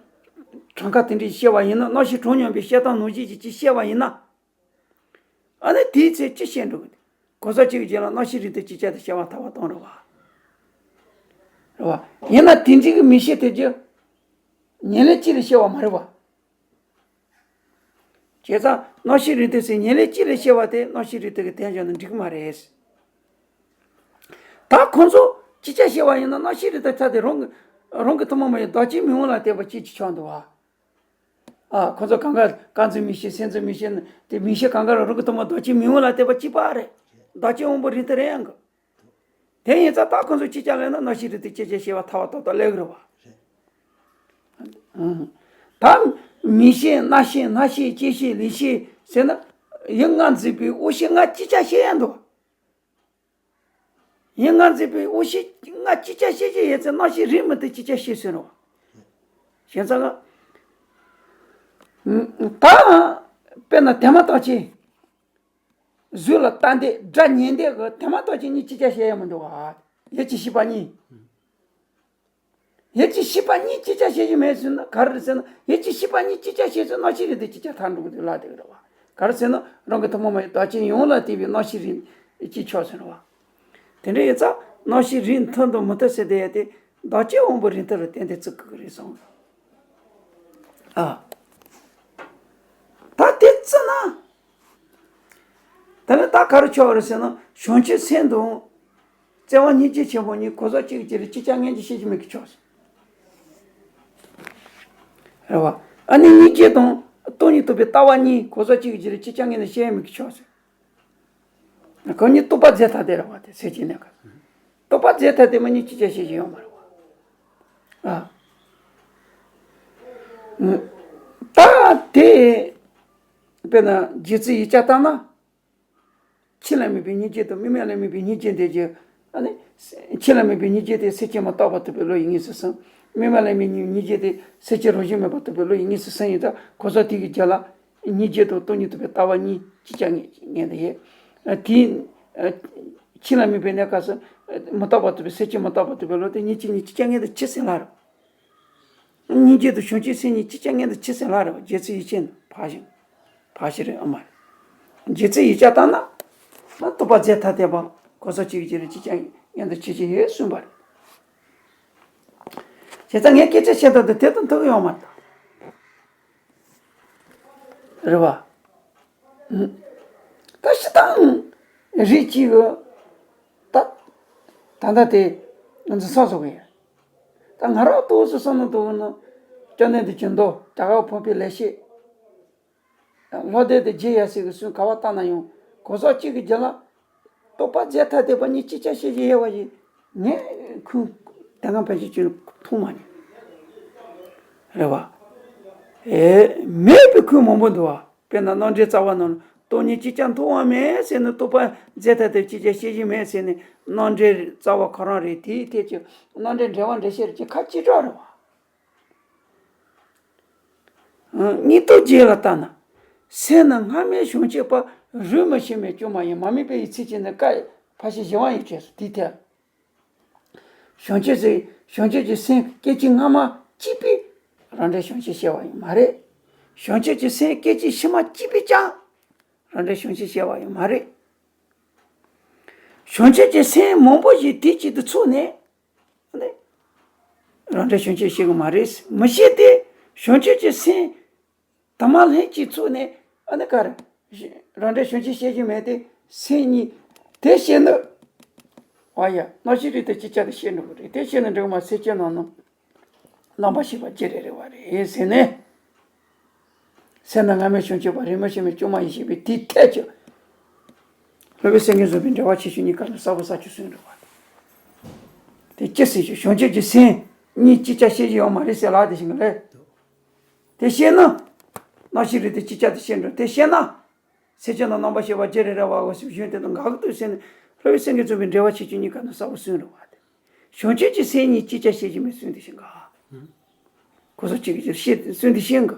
གྲངས་ཀ་དེ་འདྲ་ཤེས་པ་ཡིན་ན། རྣམ་ཤེས་གྲོགས་མཉམ་པའི་ཤེས་སྟངས་ནང་བཞིན་གཅིག་གཅིག་ཤེས་པ་ཡིན་ན། ཨ་ནི་དེའི་ཚེ་གཅིག་ཤེས་འགྲོ་གི། གོ་ས་གཅིག་གི་རྗེས་ལ་རྣམ་ཤེས་རིང་ཐུང་གཅིག་ཆར་དུ་ཤེས་པ་ཐར་པ་སྟོང་རེད་བ། རེད་བ། ཡིན་ན་དེ་འདྲའི་གི་མིག་ཤེས་དེ་གཅིག་ཉེར་ལེན་གཅིག་ལས་ཤེས་པ་མ་རེད་བ། བྱས་ཙང་རྣམ་ཤེས་རིང་ཐུང་ཟེར་ཉེར་ལེན་གཅིག་ལས་ཤེས་པ་དེ་རྣམ་ཤེས་རིང་ཐུང་གི་དོན་བྱུང་ན་འགྲིག་གི་མ་རེད། ད་ཁོང་ཚོ་གཅིག་ཆར་ཤེས་པ་ཡིན་ན་རྣམ་ཤེས་རིང་ཐུང་ཐ་དད་རང་གི་ རང་གི་ཐུན་མོང་མ་ཡིན་བདག་རྐྱེན་མི་དབང་ལ་བརྟེན་པ་གཅིག་གཅིག་ཆགས་འདུག་བ། ཨ། ཁོ་ཚོ་གང་ག་ཀ་འཛིན་མིག་ཤེས་སེམས་འཛིན་མིག་ཤེས་དེ་མིག་ཤེས་གང་ག་རང་གི་ཐུན་མོང་བདག་རྐྱེན་མི་དབང་ལ་བརྟེན་པ་གཅིག་པ་རེད། བདག་རྐྱེན་དབང་པོ་རིགས་མཐུན་རེད་ཡང་གི། དེ་ཡིན་ཙང་ད་ཁོ་ཚོ་གཅིག་ཀྱང་ལེན་ན་རྣམ་ཤེས་རིག་མཐུན་གཅིག་ཀྱང་ཤེས་པ་ཐལ་བ་ཏག་ཏག་སླེབས་ཀྱི་རེད་བ། ཨང་། ད་མིག་ཤེས་རྣ་ཤེས་སྣ་ཤེས་ལྕེ་ཤེས་ལུས་ཤེས་ཟེར་ན། ཡིད་ལྔ་འཛིན་པའི་དབང་ཤེས་ལྔ་གཅིག་ཀྱང་ཤེས་ཡ་འདུག་ཡིད་ལྔ་འཛིན་པའི་དབང་ཤེས་ལྔ་གཅིག་ཀྱང་ཤེས་ཀྱི་ཡོད་ཚེ་རྣམ་ཤེས་རིག་མི་མཐུན་གཅིག་ཀྱང་ཤེས་ཟེར་རོ། ཞེ་ས་ང་། ད་དཔེར་ན་དེ་མ་ཐག་ཆེ། གཟུགས་ལ་ལྟ་འདོད་སྒྲ་ཉན་འདོད་ཀྱི་དེ་མ་ཐག་ཆེ་གཉིས་གཅིག་ཀྱང་ཤེས་ཡ་མི་འདུག་ག་ཡིད་ཀྱི་ཤེས་པ་གཉིས། ཡིད་ཀྱི་ཤེས་པ་གཉིས་གཅིག་ཀྱང་ཤེས་ཀྱི་མེད་ཟེར་ན་ག་རེ་རེད་ཟེར་ན། ཡིད་ཀྱི་ཤེས་པ་གཉིས་གཅིག་ཀྱང་ཤེས་ཚེ་རྣམ་ཤེས་རིག་མཐུན་གཅིག་ཀྱང་ཐལ་འགྲོ་གི་འདུག་ལབ་བསྡད་ཀྱི་རེད་བ། ག་རེ་ཟེར་ན་རང་གི་ཐུན་མོང་མ་ཡིན་བདག་རྐྱེན་ཡིད་དབང་ལ་བརྟེན་པའི་རྣམ་ཤེས་རིག་གཅིག་ཆགས་ཟེར་བ། དེ་འདྲ་ཡིན་ཙང་རྣམ་ཤེས་རིག་མཐུན་དང་མི་མཐུན་ཟེར་བསྡད་ཡ་དེ་བདག་རྐྱེན་དབང་པོ་རིགས་མཐུན་ལ་བརྟེན་ཏེ་བརྩི་དགོས་ཀྱི་རེད་གསུངས། ཨ། ད་དེ་བརྩིས་ན། དེ་ནས་ད་ག་རེ་ཆགས་པ་རེད་ཟེར་ན་བྱང་ཆུབ་སེམས་དང་། བརྩེ་བ་སྙིང་རྗེ་ཆེན་པོ་གཉིས་གོ་ས་གཅིག་གི་རྗེས་ལ་གཅིག་ཀྱང་མངོན་གྱུར་ཤེས་ཀྱི་མེད་ཀྱི་ཆགས་སོང་། རེད་བ། ཨ་ནི་སྙིང་རྗེ་དང་སྟོང་ཉིད་རྟོགས་པའི་ལྟ་བ་གཉིས་གོ་ས་གཅིག་གི་རྗེས་ལ་གཅིག་ཀྱང་མངོན་གྱུར་ཤེས་ཀྱི་མེད་ཀྱི་ཆགས་སོང་། ཁོ་གཉིས་རྟོགས་པ་རྫས་ཐ་དད་རེད་བ། དེ་སེམས་ཅན་གནས་སྐབས། རྟོགས་པ་རྫས་ཐ་དད་མ་གཉིས་གཅིག་ཀྱང་ཤེས་ཀྱི་ཡོད་མ་རེད་བ། ཨ། ད་དེ། དཔེར་ན་རྗེ་བཙུན་ཡིག་བརྒྱ་ལྟར་ན། ཆོས་ལ་དམིགས་པའི་སྙིང་རྗེ་དང་དམིགས་མེད་ལ་དམིགས་པའི་སྙིང་རྗེ་འདི་རྗེས། ཨ་ནི། ཆོས་ལ་དམིགས་པའི་སྙིང་རྗེ་དེ་སེམས་ཅན་མི་རྟག་པ་ཐུབ་པའི་བློ་ཡིས་དངོས་སུ་ཟིན། དམིགས་མེད་ལ་དམིགས་པའི་སྙིང་རྗེ་དེ་སེམས་ཅན་རང་བཞིན་མེད་པ་ཐུབ་པའི་བློ་ཡིས་དངོས་སུ་ཟིན་ཡིན་ཙང་གོ་ས་དེ་གི་རྒྱུད་ལ། སྙིང་རྗེ་དང་སྟོང་ཉིད་རྟོགས་པའི་ལྟ་བ་གཉིས་གཅིག་ཀྱང་མངོན་དུ་ཡོད། དེའི། ཆོས་ལ་དམིགས་པའི་གནས་སྐབས་སུ། མི་རྟག་པ་ཐུབ་པའི་སེམས་ཅན་མི་རྟག་པ་ཐུབ་པའི་བློ་དེ་སྙིང་རྗེ་གཉིས་གཅིག་ཀྱང་མངོན་དུ་ཅི་ཟེར་ལ་རེད། སྙིང་རྗེ་དང་བྱང་ཆུབ་སེམས་གཉིས་གཅིག་ཀྱང་མངོན་དུ་ཅི་ཟེར་ལ་རེད་བ། རྗེ་བཙུན་ཡིད་བཞིན་ཕར་ཕྱིན། ཕར་ཕྱིན་རེད་ཨ་མ་རེད། རྗེ་བཙུན་ཡིག་བརྒྱ་ལྟར་ན། ན་རྟོགས་པ་རྫས་ཐ་དད་པ་གོ་ས་གཅིག་གི་རྗེས་ལ་གཅིག་ཀྱང་མངོན་དུ་ཅི་ཅི་ཡོད་གསུངས་པ་རེད། བྱས་ཙང་ངས་སྐད་ཆ་བཤད་སྟངས་དེ་དེ་དང་མཐུན་ཡོད་མ་རེད། རེད་བ། ད་སྤྱིར་བཏང་རིགས་གཅིག་གི་ད་ད་ལྟ་དེ་འཛིན་ས་བཟོ་གི་ཡོད། ད་ང་རང་ཏོག་ཙམ་བསམ་བློ་གཏོང་བ་ན་སྐྱབས་གནས་འདི་ཀྱི་མདོ་རྒྱ་གར་བ་འཕགས་པའི་ལེགས་བཤད། ལྷོ་སྡེ་དང་རྗེ་ཡབ་སྲས་ཀྱི་གསུང་ག་བ་བལྟས་ན་ཡང་གོ་ས་གཅིག་གི་རྒྱུད་ལ་རྟོགས་པ་རྫས་ཐ་དད་པ་གཉིས་གཅིག་ཀྱང་ཤེས་ཀྱི་ཡོད་པ་ཞིག་ངས་ཁུངས་དེ་སྔ་ཕལ་ཆེར་ཅིག་མཐོང་མ་མྱོང་། རེད་བ། ཨེ། མེད་པའི་ཁུངས་མང་པོ་འདུག་བ། དཔེར་ན་རྣམ་འགྲེལ་རྩ་བ་ནང་ལ་སྟོང་ཉིད་གཅིག་ཀྱང་མཐོང་བ་མེད་ཟེར་ནས་རྟོགས་པ་རྫས་ཐ་དད་གཅིག་ཀྱང་ཤེས་ཀྱི་མེད་ཟེར་ནས་རྣམ་འགྲེལ་རྩ་བ་ཁོ་རང་རེད། དེའི་ཐད་ཀྱི་རྣམ་འགྲེལ་འགྲེལ་པ་འགྲེལ་བཤད་རེད་ཀྱི་ཁ་གཅིག་གྲགས་རེད་བ། སྙིང་སྟོབས་རྒྱས་ལ་ལྟ་ན། སེམས་ནི་སྔ་མའི་བྱང་ཆུབ་པ། རིམ་པར་ཕྱིན་པའི་སྐྱོན་མ་ཡིན། མ་དམིགས་པའི་ཡིད་ཚིག་གཅིག་ནི་བཀའ་ཕར་ཕྱིན་བཞི་པ་ཡིན་ཞེས་སོ། དེའི་ཐད། བྱང་ཆུབ་ཀྱི་བྱང་ཆུབ་ཀྱི་སེམས་སྐད་ཅིག་སྔ་མ་གཅིག་པས་རང་འབྲས་བྱང་ཆུབ་ཤེས་པ་ཡང་མ་རེད། བྱང་ཆུབ་ཀྱི་སེམས་སྐད་ཅིག་ཕྱི་མ་གཅིག་པས་ཀྱང་རང་འབྲས་བྱང་ཆུབ་ཤེས་པ་ཡང་མ་རེད། བྱང་ཆུབ་ཀྱི་སེམས་མང་པོ་ཞིག་དུས་གཅིག་ཏུ་ཚོགས་ནས། ནི། རང་འབྲས་བྱང་ཆུབ་ཤེས་ཀྱི་མ་རེད། མི་ཤེས་ཏེ། བྱང་ཆུབ་ཀྱི་སེམས་དུ་མ་ལྷན་ཅིག་ཚོགས་ནས་ཨ་ནི་ག་རེ། རང་འབྲས་བྱང་ཆུབ་ཤེས་ཀྱི་མེད་དེ། སེམས་ཉིད་དེ་ཤེས་ནི། ཨ་ཡ། རྣམ་ཤེས་རིག་མཐུན་གཅིག་ཅར་དུ་ཤེས་འགྲོ་གི་རེད། དེ་ཤེས་ནི་འགྲིག་མ། སེམས་ཅན་རྣམས་ནི་རྣམ་པར་ཤེས་པ་བརྗོད་རེ་རེ་བ་རེད་ཟེར་ནས། སེམས་ནི་སྔ་མའི་བྱང་ཆུབ་པ། རིམ་པར་ཕྱིན་པའི་སྐྱོན་མ་ཡིན་ཞེས་པའི་དེའི་ཐད་ཀྱི། སློབ་དཔོན་སེང་གེ་བཟང་པོས་འགྲེལ་པ་ཆེ་ཆུང་གཉིས་ཀ་ལ་གསལ་པོ་གསལ་ཆུང་གསུངས་འདུག་པ། དེ་ཅི་ཟེར་ཞུ། བྱང་ཆུབ་ཀྱི་སེམས་གཉིས་གཅིག་ཅར་ཤེས་ཀྱི་ཡོད་མ་རེད་ཟེར་ལབ་དེ་བཞིན་གྱི་ལས། དེ་ཤེས་ན། རྣམ་ཤེས་རིག་མཐུན་གཅིག་ཅར་དུ་ཤེས་འགྲོ། དེ་ཤེས་ན། སེམས་ཅན་རྣམས་རྣམ་པར་ཤེས་པ་བརྗོད་རེ་རེ་བ་གོ་ཞེས་གཞུང་དེ་དང་འགལ་གྱི་འདུག་ཟེར་ནས་སློབ་དཔོན་སེང་གེ་བཟང་པོས་འགྲེལ་པ་ཆེ་ཆུང་གཉིས་ཀ་ན་གསལ་པོ་གསུངས་འདུག་པ། དེ། བྱང་ཆུབ་ཀྱི་སེམས་གཉིས་གཅིག་ཅར་ཤེས་ཀྱི་མེད་གསུངས་དེ་བཞིན་གྱི། གོ་ས་གཅིག་གི་ཕྱིར་ཤེས་གསུངས་དེ་བཞིན་གྱི།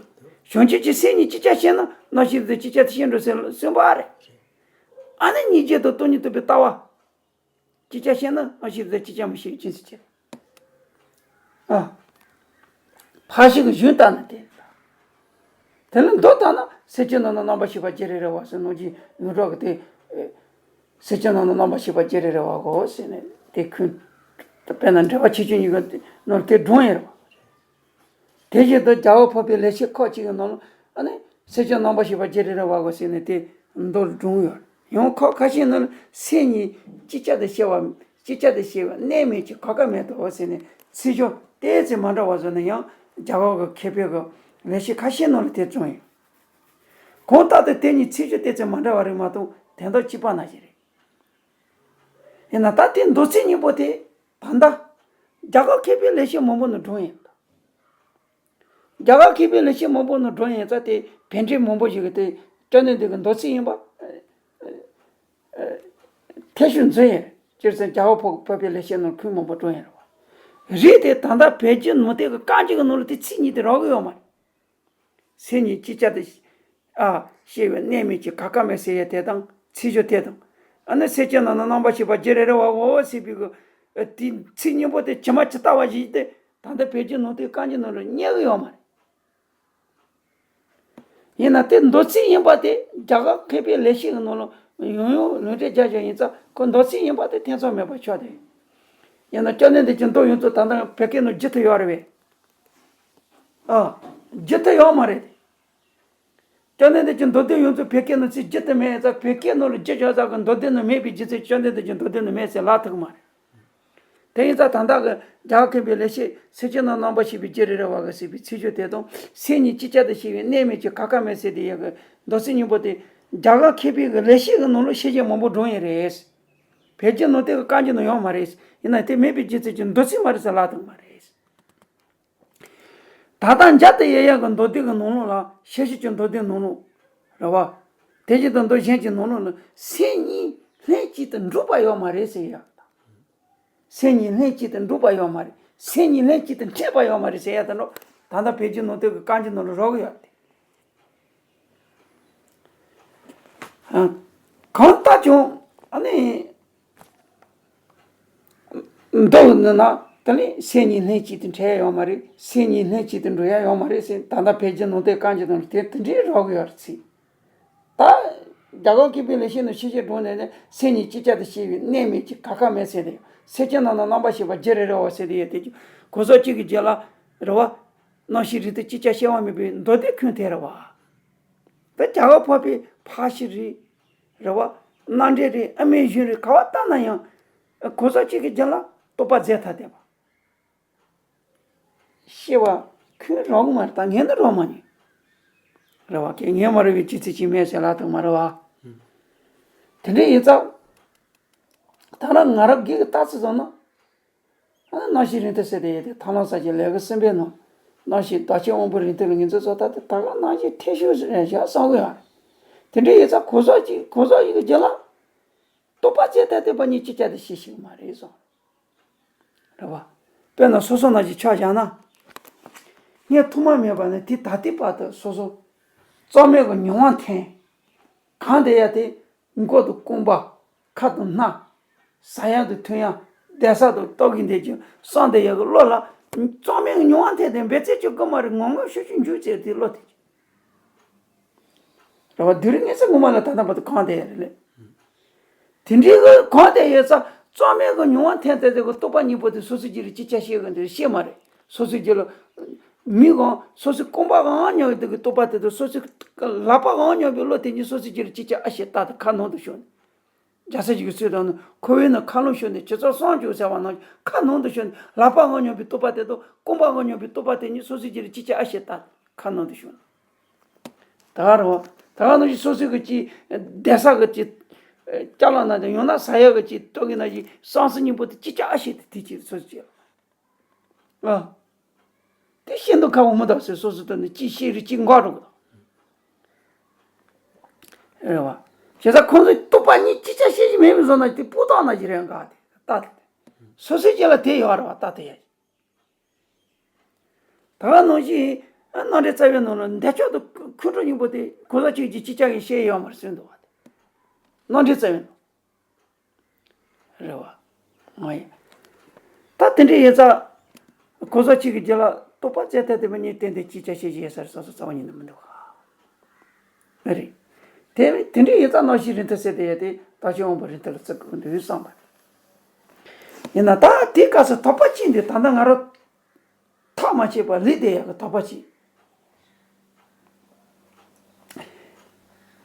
བྱང་ཆུབ་ཀྱི་སེམས་གཉིས་གཅིག་ཅར་ཤེས་ན་རྣམ་ཤེས་རིག་མཐུན་གཅིག་ཅར་དུ་ཤེས་འགྲོ་ཟེར་གསུངས་པ་རེད། ཨ་ནི་སྙིང་རྗེ་དང་སྟོང་ཉིད་རྟོགས་པའི་ལྟ་བ། གཅིག་ཅར་ཤེས་ན་རྣམ་ཤེས་རིག་མཐུན་གཅིག་ཅར་མི་ཤེས་ཀྱི་རྒྱུ་མཚན་ཅི། ཨ། ཕར་ཕྱིན་གྱི་གཞུང་ལྟར་ན་དེ། དེ་ལ་མདོ་ལྟར་ན་སེམས་ཅན་རྣམས་ནི་རྣམ་པར་ཤེས་པ་བརྗོད་རེ་རེ་བ་ཟེར་ནང་གི་ཡོངས་གྲགས་ཀྱི་དེ། སེམས་ཅན་རྣམས་ནི་རྣམ་པར་ཤེས་པ་བརྗོད་རེ་རེ་བ་གོ་ཟེར་ནས་དེ་ཁུངས། དཔེར་ན་འགྲེལ་པ་ཆེ་ཆུང་གཉིས་ཀ་ནང་དེ་སྒྲུང་ཡོད་རེད་བ། དེ་བཞིན་དུ་རྒྱལ་པོ་འཕགས་པའི་ལེགས་བཤད་ཁག་ཅིག་གི་ནང་ལ་ཨ་ནི་སེམས་ཅན་རྣམ་པར་ཤེས་པ་བརྗོད་རེ་རེ་བ་གོ་ཟེར་ནས་དེ་མདོར་སྒྲུང་ཡོད། ཡང་ཁག་ཁ་ཤས་ནང་ལ་སེམས་ཉིད་གཅིག་ཅར་དུ་ཤེས་པ། གཅིག་ཅར་དུ་ཤེས་པ་གནས་མེད་ཅིང་གོ་སྐབས་མེད་དོ་ཟེར་ནས་ཚིག་སྦྱོར་ ཏོག་ཙམ་མ་འདྲ་བ་བཟོས་ན་ཡང་རྒྱ་གར་གྱི་མཁས་པའི་གི་ལེགས་བཤད་ཁ་ཤས་ནང་ལ་དེ་བྱུང་ཡོད། གང་ལྟར་དེ་དེ་གཉིས་ཚིག་སྦྱོར་ཏོག་ཙམ་མ་འདྲ་བ་རེད་མ་གཏོགས་དོན་དག་གཅིག་པ་ནང་བཞིན་རེད། ཡིན་ན་ད་དེ་མདོ་ཚིག་སྙིང་པོ་དེ་ད་ལྟ་རྒྱ་གར་མཁས་པའི་ལེགས་བཤད་མང་པོ་ནས་བགྲངས་ཡོད། རྒྱ་གར་མཁས་པའི་ལེགས་བཤད་མང་པོ་ནས་བགྲངས་ཡོད་ཙང་དེ་བོད་འགྲེལ་མང་པོ་ཞིག་གིས་དེ་སྐྱབས་མགོན་འདི་གི་མདོ་ཚིག་ཡིན་པ་ཐེ་ཞུ་མཛད་ཡོད། སྤྱིར་བཏང་རྒྱ་གར་བོད་བོད་པའི་ལེགས་བཤད་ནང་ཁུངས་མང་པོ་བགྲངས་ཡོད་རེད་བ། རེད་དེ་ད་ལྟ་བོད་བརྒྱུད་ནང་བསྟན་གྱི་བཀའ་འགྱུར་གྱི་ནང་ལ་དེ་ཚིག་གཉིས་དེ་རག་གི་ཡོད་མ་རེད། སེམས་ཉིད་ཅིག་ཅར་དུ་ཤེས་པའི་གནད་མེད་ཅིང་ག་ཀ་མེད་ཟེར་ཡ་དེ་དང་ཚིག་སྦྱོར་དེ་དང་། ཨ་ནི་སེམས་ཅན་རྣམས་ནི་རྣམ་པར་ཤེས་པ་རྒྱུད་རེ་རེ་བའོ་ཟེར་བའི་གི་དེ་ཚིག་སྙིང་པོ་དེ་ཇི་མ་ཇི་ལྟ་བ་ཞིག་དེ་ད་ལྟ་བོད་བརྒྱུད་ནང་བསྟན་བཀའ་འགྱུར་ནང་ལ་རྙེད་གི་ཡོད་མ་རེད། ཡིན་ན་དེ་མདོ་ཚིག་ཡིན་པ་དེ་རྒྱ་གར་མཁས་པའི་ལེགས་བཤད་ཀྱི་ནང་ལ་ཡང་ཡང་ལུང་འདྲེན་རྒྱག་རྒྱུ་ཡིན་ཙང་ཁོ་མདོ་ཚིག་ཡིན་པ་དེ་ཐེ་ཚོམ་མེད་པ་ཆགས་ཏེ། ཡིན་ན་སྐྱབས་མགོན་འདི་གི་མདོ་ཡོངས་རྫོགས་ད་ལྟ་བོད་སྐད་ནང་བསྒྱུར་ཐུབ་ཡོད་རེད་པས། ཨ། བསྒྱུར་ཐུབ་ཡོད་མ་རེད། སྐྱབས་མགོན་འདི་གི་མདོ་སྡེ་ཡོངས་རྫོགས་བོད་སྐད་ནང་ཚིག་བསྒྱུར་ཐུབ་མེད་ཙང་བོད་སྐད་ནང་ལ་བསྒྱུར་ཆོག་ཙང་གི་མདོ་སྡེ་ནང་མེད་པའི་རྒྱུ་མཚན་སྐྱབས་མགོན་འདི་གི་མདོ་སྡེ་ནང་མེད་ཟེར་ལབ་ཐུབ་ཀྱི་མ་རེད། དེ་ཡིན་ཙང་ད་ལྟ་གི་རྒྱ་གར་མཁས་པའི་ལེགས་བཤད་སེམས་ཅན་རྣམས་རྣམ་པར་ཤེས་པའི་རྒྱུད་རེ་རེ་བ་གི་ཟེར་བའི་ཚིག་སྦྱོར་དེ་དང་སེམས་ཉིད་ཅིག་ཅར་དུ་ཤེས་པའི་གནད་མེད་ཅིང་ག་ཀ་མེད་ཟེར་དེ་ཡ་གི་མདོ་ཚིག་སྙིང་པོ་དེ་རྒྱ་གར་མཁས་པའི་གི་ལེགས་བཤད་ཀྱི་ནང་ལ་བཤད་རྒྱུ་མང་པོ་བགྲངས་ཡོད་རེད། བོད་བརྒྱུད་ནང་བསྟན་གྱི་བཀའ་འགྱུར་ནང་ཡོད་མ་རེད། ཡིན་ན་དེ་མེད་པའི་རྒྱུ་མཚན་གྱིས་མདོ་ཚིག་མ་རེད་ཟེར་ལབ་ཐུབ་མ་རེད། ད་ལྟ་མཇལ་དུ་ཡོད་ཡ་གི་མདོ་སྡེ་གི་ནང་ལོགས་ལ་ཤེར་ཕྱིན་གྱི་མདོ་སྡེ་ནང་ལོགས་རེད་བ། དེ་བཞིན་དུ་མདོ་གཞན་གྱི་ནང་ལོགས་ལ་སེམས་ཉིད་ལྷན་ཅིག་ཏུ་འགྲུབ་པ་ཡོད་མ་རེད་ཟེར་ཡ། སེམས་ཉིད་ལྷན་ཅིག་ཏུ་འགྲུབ་པ་ཡོད་མ་རེད། སེམས་ཉིད་ལྷན་ཅིག་ཏུ་འཕྲད་པ་ཡོད་མ་རེད་ཟེར་ཡ་དེ་འདྲ་ད་ལྟ་བོད་བརྒྱུད་ནང་བསྟན་གྱི་བཀའ་འགྱུར་ནང་ལ་རག་གི་ཡོད་རེད། ཨ། གང་ལྟར་ཀྱང་ཨ་ནི། མདོ་ནི་ན་དེ་ལས་སེམས་ཉིད་ལྷན་ཅིག་ཏུ་འཕྲད་ཡ་ཡོད་མ་རེད། སེམས་ཉིད་ལྷན་ཅིག་ཏུ་འགྲོ་ཡ་ཡོད་མ་རེད་ཟེར་ད་ལྟ་བོད་བརྒྱུད་ནང་བསྟན་བཀའ་འགྱུར་ནང་དེ་དེ་འདྲའི་རག་གི་ཡོད་རེད་ཟེར། ད་རྒྱ་གར་མཁས་པའི་ལེགས་བཤད་ནང་ཤེར་ཕྱིན་བགྲངས་ནས་ནི་སེམས་ཉིད་ཅིག་ཅར་དུ་ཤེས་པའི་གནད་མེད་ཅིང་ག་ཀ་མེད་ཟེར་ཏེ་སེམས་ཅན་རྣམས་ནི་རྣམ་པར་ཤེས་པ་རྒྱུད་རེ་རེ་བ་ཟེར་ཏེ་ཡོད་དེ་གོ་ས་གཅིག་གི་རྒྱུད་ལ་རེད་བ། རྣམ་ཤེས་རིག་མཐུ་ཅིག་ཅར་སྐྱེ་བ་མེད་པའི་མདོ་སྡེ་ཁུངས་དེ་རེད་བ། ད་རྒྱ་གར་འཕགས་པའི་འཕགས་ཤིང་རེད། རེད་བ། རྣམ་འགྲེལ་རེད། ཨ་མའི་གཞུང་རེད། ག་བ་ལྟ་ན་ཡང་གོ་ས་གཅིག་གི་རྒྱུད་ལ་རྟོགས་པ་རྫས་ཐ་དད་པ། ཤེས་པ་ཁོས་རག་མ་རེད། ད་ངས་ནི་རག་མ་མྱོང་། རེད་བ། ཁྱེད་ངས་མ་རག་པའི་ཅི་ཚིག་ཅིག་མེད་ཟེར་ལབ་ཐུབ་མ་རེད་བ། དེ་འདྲ་ཡིན་ཙང་ད་རང་ང་རང་སྒེར་གྱི་ལྟ་ཚུལ་བཟུང་ན། ཨ་རྣམ་ཤེས་རིག་མཐུ་ཟེར་དེ་ཡོད་དེ་ཐར་ལམ་གསལ་བྱེད་ལེའུ་གསུམ་པའི་ནང་རྣམ་ཤེས་བདག་ཆེན་དབང་པོ་རིག་མཐུ་ལ་ངེས་འཛིན་སོགས་ད་ལྟ་ད་ག་རྣམ་ཤེས་ཐེ་ཤུགས་རེད་བཞག་བསམ་གི་ཡོད་རེད། དེ་འདྲ་ཡིན་ཙང་གོ་ས་གཅིག་གོ་ས་གཅིག་གི་རྒྱུད་ལ་རྟོགས་པ་རྫས་ཐ་དད་པ་གཉིས་ཅིག་ཅར་དུ་ཤེས་ཤེས་ཀྱི་མ་རེད་གསུངས། རེད་བ། དཔེར་ན་སོ་སོ་ནང་བཞིན་ཆ་བཞག་ན། ངས་ཐོག་མ་མེད་པ་ནས་དེ་ད་ལྟའི་བར་དུ་སོ་སོ་རྩོལ་མེད་ཀྱི་མྱོང་བ་འཐེན། གང་དེ་ཡ་དེ་མགོ་དང་རྐང་པ། ཁ་དང་སྣ། ཟ་ཡ་དང་འཐུང་ཡ། བསྡད་ས་དང་ལྟོགས་ཀྱི་འདོད་ཀྱི་བསམ་དེ་ཡ་གི་བློ་ལ་རྩོལ་མེད་ཀྱི་མྱོང་བ་འཐེན་ཏེ་འབད་རྩོལ་བྱེད་དགོས་མ་རེད། ངོམ་ངོམ་ཤུགས་ཤུགས་འཇུག་ཅེས་དེ་བློ་དེ། རེད་བ། དེ་རིང་ངས་ཚེ་ངོ་མ་ལ་ད་ལྟ་བར་དུ་གང་དེ་ཡ་རེད་ལེ། དེ་འདྲའི་གི་གང་དེ་ཡོད་ས་རྩོལ་མེད་ཀྱི་མྱོང་བ་འཐེན་ཏེ་དེ་གི་རྟོག་པ་གཉིས་པོ་དེ་སོ་སོ་སྐྱེ་རིགས་ཅིག་ཅར་ཤེས་གི་འདུག་ཤེས་མ་རེད། སོ་སོ་སྐྱེ་ལ་མིག་གང་སོ་སོའི་རྐང་པ་གང་མྱོང་བའི་དེ་གི་རྟོག་པ་དེ་དང་སོ་སོའི་ལག་པ་གང་མྱོང་བའི་བློ་དེ་གཉིས་སོ་སོ་སྐྱེ་རིགས་ཅིག་ཅར་ཨ་ཤེས་ལྟ་དང་ཁ་ནང་དུ་ཤོར་ནས། རྒྱལ་སྲས་ཀྱི་གི་ཚུལ་དང་ནི་ཁོ་བོའི་ནི་ཁ་ལོང་ཤོར་ནས་ཁྱེད་ཚོ་སངས་རྒྱས་ཟེར་བ་ནང་ཁ་ནང་དུ་ཤོར་ནས་ལག་པ་གང་མྱོང་བའི་རྟོག་པ་དེ་དང་རྐང་པ་གང་མྱོང་བའི་རྟོག་པ་དེ་གཉིས་སོ་སོ་སྐྱེ་རིགས་ཅིག་ཅར་ཨ་ཤེས་ལྟ་དང་ཁ་ནང་དུ་ཤོར་ནས། ད་ག་རེད་བ། ད་ག་ནང་བཞིན་སོ་སོའི་གི་ཅིག་བསྡད་ས་གི་ཅིག་ཅ་ལག་ན་དང་ཡང་ན་ཟ་ཡ་གི་ཅིག་ལྟོ་གི་ན་ཅིག་བསམ་སེམས་གཉིས་པོ་དེ་ཅིག་ཅར་ཨ་ཤེས་དེ་དེ་ཅིག་སོ་སོ་ཅིག་ཨ། དེ་ཤེས་མདོག་ཁ་བོ་མི་འདུག་ཟེར་སོ་སོ་ལྟ་ནས་ཅིག་ཤེས་རིགས་ཅིག་འགོག་འགྲོ་གི་འདུག་རེད་བ། བྱས་ཙང་ཁོང་ཚོས་རྟོག་པ་གཉིས་ཅིག་ཅར་ཤེས་ཀྱི་མེད་པའི་བཟོ་ན་དེ་སྤུ་དག་ན་ཅིག་རེད་འགའ་དེ་ལྟ་དེ། སོ་སོའི་རྒྱུད་ལ་དེ་ཡོད་རེད་བ་ལྟ་དེ་ཡ། ད་ག་ནང་བཞིན་རྣམ་འགྲེལ་རྩ་བའི་ནང་ལ་འདས་ཆོས་དང་ཁོང་ཁྲོ་སྙིང་པོ་དེ་གོ་ས་གཅིག་གིས་ཅིག་ཅར་གྱིས་ཤེས་ཡོད་མ་རེད་གསུངས་འདུག་བ་དེ། རྣམ་འགྲེལ་རྩ་བའི་ནང་། རེད་བ། ང་ཡིན། ད་དེ་འདྲ་ཡིན་ཙང་གོ་ས་གཅིག་གི་རྒྱུད་ལ་རྟོག་པ་རྫས་ཐ་དད་པ་གཉིས་བསྟན་ཏེ་ཅིག་ཅར་ཤེས་ཀྱི་ཡོད་ས་རེད་བསམ་སོ་རྩ་བ་ཉིད་ནས་མི་འདུག་ག་རེད། དེ་དེ་འདྲ་ཡིན་ཙང་རྣམ་ཤེས་རིག་མཐུ་ཟེར་དེ་ཡ་དེ་བདག་ཆེན་དབང་པོ་རིག་མཐུ་ལ་བརྩི་དགོས་འདུག་བསམ་པ་རེད། ཡིན་ན་ད་དེའི་སྐབས་སུ་དོགས་པ་གཅིག་འདུག་ད་ལྟ་ང་རང་ཐག་མ་ཆོད་པར་ལུས་བསྡད་ཡག་གི་དོགས་པ་གཅིག་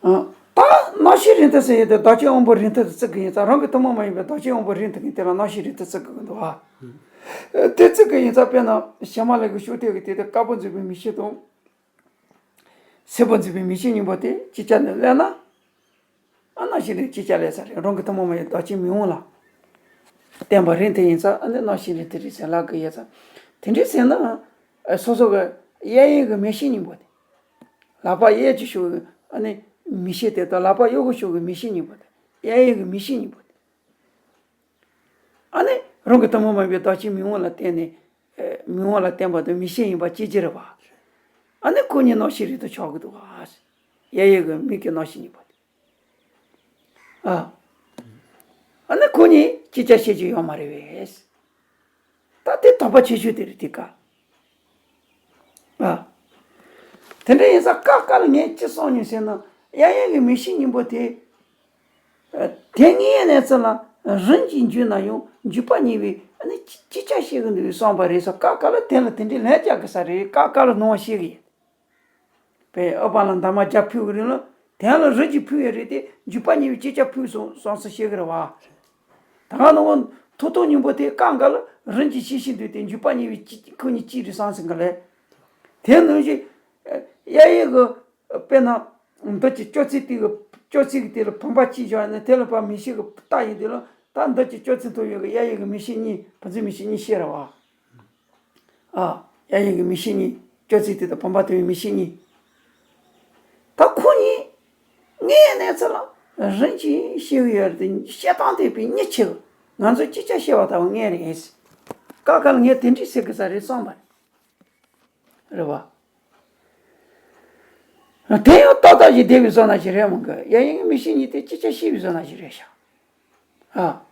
ཨ། ད་རྣམ་ཤེས་རིག་མཐུ་ཟེར་ཡས་དེ་བདག་ཆེན་དབང་པོ་རིག་མཐུ་དུ་བརྩི་གི་ཡིན་ཙང་རང་གི་ཐུན་མོང་མ་ཡིན་པའི་བདག་ཆེན་དབང་པོ་རིག་མཐུ་གི་དེ་ལ་རྣམ་ཤེས་རིག་མཐུ་བརྩི་དགོས་ཀྱི་འདུག་ཨ། དེ་ཚིག་གི་ཡིན་ཙང་དཔེར་ན་ཞྭ་དམར་ལ་གི་ཤུགས་ཐེབས་ཀྱི་དེ་དེ་དཀར་པོ་འཛིན་པའི་མིག་ཤེས་དང་། སེར་པོ་འཛིན་པའི་མིག་ཤེས་གཉིས་པོ་དེ་ཅིག་ཅར་ནས་སླེབས་ན། ཨ་རྣམ་ཤེས་རིག་ཅིག་ཅར་སླེབས་ས་རེད། རང་གི་ཐུན་མོང་མ་ཡིན་བདག་གཅིག་མིག་དབང་ལ་བརྟེན་པ་རེད། དེ་ཡིན་ཙང་ཨ་ནི་རྣམ་ཤེས་རིག་དེ་རེད་ཟེར་ལབ་གི་ཡོད་ཙང་། དེ་འདྲས་ཟེར་ན། སོ་སོ་གི་གཡས་གཡོན་གྱི་མིག་ཤེས་གཉིས་པོ་དེ། ལག་པ་གཡས་ཀྱི་ཕྱོགས་ཀྱི་ཨ་ནི་མིག་ཤེས་དེ་དང་ལག་པ་གཡོན་གྱི་ཕྱོགས་ཀྱི་མིག་ཤེས་གཉིས་པོ་དེ། གཡས་གཡོན་གྱི་མིག་ཤེས་གཉིས་པོ་དེ། ཨ་ནི་རང་གི་ཐུན་མོང་མ་ཡིན་པའི་བདག་གཅིག་མིག་དབང་ལ་བརྟེན་ནས། ཨེ། མིག་དབང་ལ་བརྟེན་པ་དང་མིག་ཤེས་ཡིན་པ་སྐྱེ་གི་རེད་པ། ཨ་ནི་ཁོ་གཉིས་རྣམ་ཤེས་རིག་ཏུ་ཆགས་ཀྱི་འདུག་ག། གཡས་གཡོན་གྱི་མིག་གི་རྣམ་ཤེས་གཉིས་པོ་དེ། ཨ། ཨ་ནི་ཁོ་གཉིས་ཅིག་ཅར་ཤེས་ཀྱི་ཡོད་མ་རེད་པས། ད་དེ་དོགས་པ་ཆེ་ཤོས་དེ་རེད་དེ་ཀ། ཨ། དེ་འདྲ་ཡིན་ཙང་ཀ་ཀ་ལ་ངས་ཅི་གསུངས་ཡིན་ཟེར་ན། གཡས་གཡོན་གྱི་མིག་ཤེས་གཉིས་པོ་དེ། ཨ། དེ་ངའི་གནས་ཚུལ་ལ་རིམ་གྱིས་འཇུག་ན་ཡང་འཇུག་པ་གཉིས་པོས་ཨ་ནི་ཅི་ཅི་ཅར་ཤེས་ཀྱི་འདུག་བསམ་པ་རེད་ཟེར། ཀ་ཀ་ལ་དེ་ལ་དེ་འདྲའི་ལན་རྒྱག་གི་ས་རེད། ཀ་ཀ་ལ་སྣང་བ་ཤེས་ཀྱི་ཡིན། པས་ཨུཏྤ་ལ་འདབ་མ་བརྒྱ་ཕུལ་བའི་རིང་ལ་དོན་ལ་རིམ་གྱིས་ཕུལ་ཡོད་རེད་དེ། འཇུག་པ་གཉིས་པོས་ཅིག་ཅར་ཕུལ་སོང་བསམ་སོང་ཤེས་ཀྱི་རེད་པ། ད་ག་ནང་བ་ཐོག་ཐོག་གཉིས་པོ་དེ་ཀ་འགའ་ལ་རིམ་གྱིས་ཤེས་ཤེས་འདུག་སྟེ། འཇུག་པ་གཉིས་པོས་ཅིག་ཁོ་གཉིས་གཅིག་རེད་བསམ་སོང་གི་ལས། དེ་ནང་བཞིན་གཡས་གཡོན་གྱི་དཔེར་ན་འདི་གི་སྐྱོ་ཚིག་དེ་གི་སྐྱོ་ཚིག་གི་དེ་ལ་བུམ་པ་གཅིག་བཞག་ནས་དེ་ལ་ཕར་མིག་ཤེས་ཀྱིས་བལྟ་ཡོང་དུས་ལ། ད་འདི་གི་སྐྱོ་ཚིག་ཐོག་ཡོད་ཀྱི་གཡས་གཡོན་གྱི་མིག་ཤེས་གཉིས། བུམ་འཛིན་མིག་ཤེས་གཉིས་ཤེས་རེད་པ། ཨ། གཡས་གཡོན་གྱི་མིག་ཤེས་གཉིས། སྐྱོ་ཚིག་དེ་དང་བུམ་པ་དེ་བའི་མིག་ཤེས་གཉིས། ད་ཁོ་གཉིས་ངའི་གནས་ཚུལ་ལ་རིམ་གྱིས་ཤེས་ཀྱི་ཡོད་རེད་དེ། ཤེས་སྟངས་དེ་བས་མི་ཆེ་གི། ང་ཚོས་ཅིག་ཅར་ཤེས་པ་ལྟ་བུ་ངས་རེད། ཀ་ཀ་ལ་ངས་དེ་འདྲས་ཟེར་གི་ས་རེད་བསམ་པ་རེད་པ། དེ་ཡང་ཏག་ཏག་ཅིག་བསྡད་པའི་བཟོ་འདྲ་ཞིག་རེད་མོད་གི། གཡས་གཡོན་གྱི་མིག་ཤེས་གཉིས་དེ་ཅིག་ཅར་ཤེས་པའི་བཟོ་འདྲ་ཞིག་རེད་ཤག། ཨ།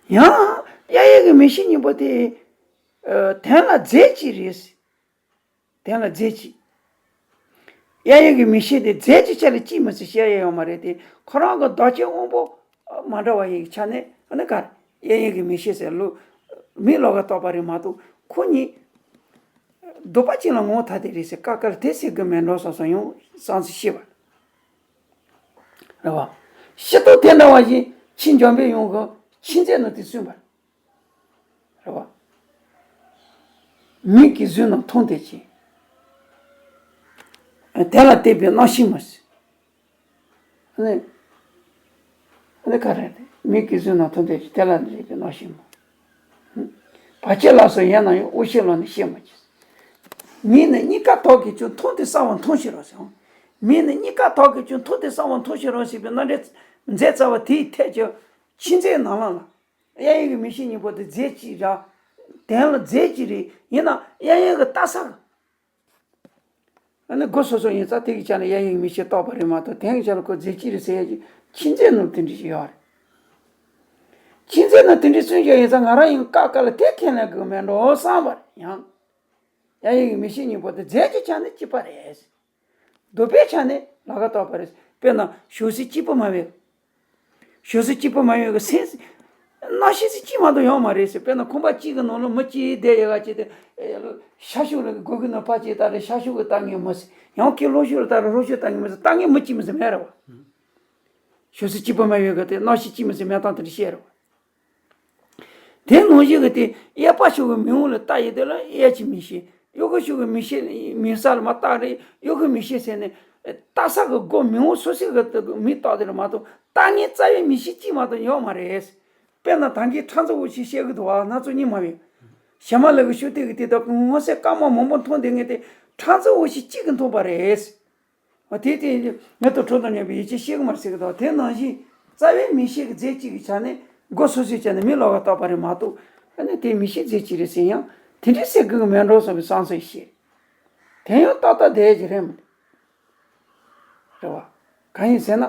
ཡང་གཡས་གཡོན་གྱི་མིག་ཤེས་གཉིས་པོ་དེ། ཨ། དོན་ལ་རྫས་གཅིག་རེད། དོན་ལ་རྫས་གཅིག། གཡས་གཡོན་གྱི་མིག་ཤེས་དེ་རྫས་ཀྱི་ཆ་ལ་གཅིག་མིན་ཟེར་བཤད་ཡ་ཡོད་མ་རེད་དེ། ཁོ་རང་གི་བདག་རྐྱེན་དབང་པོ་མ་འདྲ་བ་ཡི་ཆ་ནས། ཨ་ནི་ག་རེ། གཡས་གཡོན་གྱི་མིག་ཤེས་ཟེར་ལོ། མིག་ལོགས་ཀ་རྟོགས་པ་རེད་མ་གཏོགས་ཁོ་གཉིས་ལྡོག་པ་གཅིག་ལ་ངོ་བོ་ཐ་དད་རེད་ཟེར་ཀ་ཀ་ལ་དེ་ཟེར་གི་མེད་འགྲོ་བསམ་སོང་། ཡང་བསམ་ཚུལ་ཤེས་པ་རེད་པ། ཤེས་རྟོགས་དེ་འདྲ་བ་ཞིག་ཕྱིས་འཇམ་པའི་དབྱངས་ཀྱིས་ཕྱིས་མཛད་ནོར་དེ་གསུངས་པ་རེད་པ། མིག་གིས་བཟོས་རྣམས་མཐོང་དད་ཅིང་། དེ་ལ་བརྟེན་པའི་རྣམ་ཤེས་མ་ཟད། ཨ་ནི། ཨ་ནི་ག་རེ་རེད། མིག་གིས་བཟོས་རྣམས་མཐོང་དད་ཅིང་། དེ་ལ་བརྟེན་པའི་རྣམ་ཤེས་མ། བར་ཆད་ལ་སོགས་ཡོད་ན་ཡང་། དབང་ཤེས་ལོག་ནས་ཤེས་མ་བགྱིད། མིག་ནི་གཉིས་ཀ་དག་གིས་ཀྱང་། མཐོང་དད་གསལ་བར་མཐོང་ཕྱིར་རོ་ཟེར། མིག་ནི་གཉིས་ཀ་དག་གིས་ཀྱང་། མཐོང་དད་གསལ་བར་མཐོང་ཕྱིར་རོ་ཞེས་པའི་རྣམ་འགྲེལ་མཛད་ཚར་བ་དེའི་ཐད་ཀྱི་ཕྱིས་མཛད་ནང་ལ་ལ། གཡས་གཡོན་གྱི་མིག་ཤེས་གཉིས་པོ་དེ་རྫས་གཅིག་རེད། དོན་ལ་རྫས་གཅིག་རེད། ཡིན་ནའང་གཡས་གཡོན་གྱི་ལྟ་ས་གི། ཨ་ནི་སྒོ་སོ་སོ་ཡིན་ཙང་དེ་གི་ཆ་ནས་གཡས་གཡོན་གྱི་མིག་ཤེས་རྟོགས་པ་རེད་མ་གཏོགས། དོན་གྱི་ཆ་ལ་ཁོ་རྫས་གཅིག་རེད་ཟེར་ཡ་ཅིག་ཕྱིས་མཛད་ནོར་དེ་འདྲ་ཞིག་ཡོད་རེད། ཕྱིས་མཛད་ནོར་དེ་འདྲ་གསུངས་བཞག་ཡིན་ཙང་ང་རང་ཡང་ཀ་ཀ་ལ་དེ་ཁས་ལེན་དགོས་མེད་འགྲོ་བསམ་པ་རེད། ཡང་གཡས་གཡོན་གྱི་མིག་ཤེས་གཉིས་པོ་དེ་རྫས་ཀྱི་ཆ་ནས་གཅིག་པ་རེད། ལྡོག་པའི་ཆ་ནས་ལོགས་ཀ་རྟོགས་པ་རེད། དཔེར་ན་ཞོག་ཟས་གཅིག་པུ་མ་ཡིན། ཞོག་ཟས་གཅིག་པུ་མ་ཡིན་གྱི་སེམས། རྣམ་ཤེས་ཟེར་གཅིག་མ་གཏོགས་ཡོད་མ་རེད་ཟེར། དཔེར་ན་ཁང་པ་གཅིག་གི་ནང་ལ་མི་གཅིག་བསྡད་ཡོད་ག་ཅེས་ཏེ། ཤར་ཕྱོགས་ལ་སྒོ་གི་ནང་ཕར་ཅིག་ལྟ་རེད། ཤར་ཕྱོགས་ཀྱི་ལྟ་མཁན་མི་ཟེར། ཡང་ཁོས་ལྷོ་ཕྱོགས་ལ་ལྟ་རེད། ལྷོ་ཕྱོགས་ལྟ་མཁན་མི་ཟེར། ལྟ་མཁན་མི་གཅིག་མི་ཟེར་མེད་རེད་པ། ཞོག་ཟས་གཅིག་པུ་མ་ཡིན་གྱི་དེ་རྣམ་ཤེས་གཅིག་མི་ཟེར་མེད་སྟངས་དེ་འདྲ་བཤད་རེད་པ། དེ་ནང་བཞིན་གྱི་དེ་གཡས་པ་ཕྱོགས་ཀྱི་མིག་དབང་ལ་བལྟ་ཡི་དེ་ལ་གཡས་ཀྱི་མིག་ཤེས། གཡོན་ཕྱོགས་ཀྱི་མིག་ཤེས་མིག་ས་ལ་མར་བལྟ་རེད། གཡོན་ཕྱོགས་མིག་ཤེས་ཟེར་ནས། ལྟ་ས་གི་སྒོ་མིག་དབང་སོ་སོའི་གི་མིག་ལྟ་དེ་རེད་མ་གཏོགས། ལྟ་མཁན་རྩ་བའི་མིག་ཤེས་གཅིག་མ་གཏོགས་ཡོད་མ་རེད། དཔེར་ན་ད་གིན་ཕྲན་ཚེགས་འོག་ཞིག་བཤད་གི་འདུག་བ། སྣ་ཚོགས་གཉིས་མ་ཡིན། ཞྭ་དམར་ལ་གི་ཤུགས་ཐེབས་གི་དེ་དག་མངོན་གསལ་དཀར་དམར་མང་པོ་མཐོང་བསྡད་མཁན་དེ་ཕྲན་ཚེགས་འོག་ཞིག་གཅིག་གིས་མཐོང་པ་རེད། འོ་དེ་དེ་མེ་ཏོག་ཁྲོ་དང་མཉམ་པའི་ཡིད་ཀྱི་ཤེལ་དཀར་དམར་ཟེར་གི་འདུག་དེ་ནང་བཞིན་རྩ་བའི་མིག་ཤེས་ཀྱི་རྫས་གཅིག་གི་ཆ་ནས། སྒོ་སོ་སོའི་ཆ་ནས་མིག་ལོགས་ཀ་རྟོགས་པ་རེད་མ་གཏོགས། ཨ་ནི་དེ་མིག་ཤེས་རྫས་གཅིག་རེད་ཟེར་ཡང་དེ་འདྲའི་ཟེར་དགོས་ཀྱི་མེད་འགྲོ་བསམ་པའི་བསམ་ཚུལ་ཞིག། དེ་ཡང་ཏག་ཏག་བསྡད་ཀྱི་རེད་མོད། རེད་བ། གང་ཡིན་ཟེར་ན།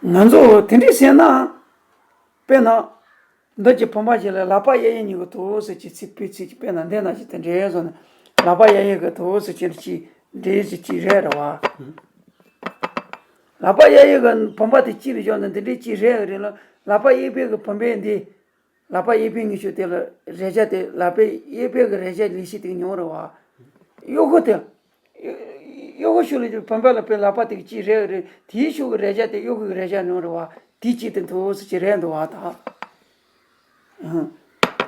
ང་ཚོ་དེ་འདྲའི་ཟེར་ན། དཔེར་ན། འདི་གི་བུམ་པ་ཞིག་ལ་ལག་པ་གཡས་གཡོན་གཉིས་ཀྱི་ཐོག་ཟེར་གྱི་ཚིག་དཔེ་ཚིག་ཅིག་དཔེར་ན་འདི་ནང་བཞིན་དེ་འདྲའི་བཟོ་ནས། ལག་པ་གཡས་གཡོན་གྱི་ཐོག་ཟེར་གྱི་ཅིག་འདྲའི་ཟེར་གྱི་རེད་རེད་བ། ལག་པ་གཡས་གཡོན་གྱི་བུམ་པ་དེ་གཅིག་ལ་བཞག་ན་འདི་འདྲའི་ཅིག་རེད་རེད་ལ། ལག་པ་གཡས་པའི་གི་བུམ་པའི་འདི། ལག་པ་གཡས་པའི་ངོས་ཕྱོགས་དེ་ལ་རེག་བྱ་དེ། ལག་པའི་གཡས་པའི་གི་རེག་བྱ་ལེགས་ཤིག་དེ་མྱོང་རེད་བ། གཡོན་ཕྱོགས་དེ། གཡོན་ཕྱོགས་ལ་བུམ་པ་ལ་པའི་ལག་པ་དེ་གཅིག་རེད་རེད། དེའི་ཕྱོགས་ཀྱི་རེག་བྱ་དེ་གཡོན་ཕྱོགས་ཀྱི་རེག་བྱ་མྱོང་རེད་བ། དེ་གཅིག་དེ་འདུག་ཟེར་གྱི་རེད་འདུག་བ་ད།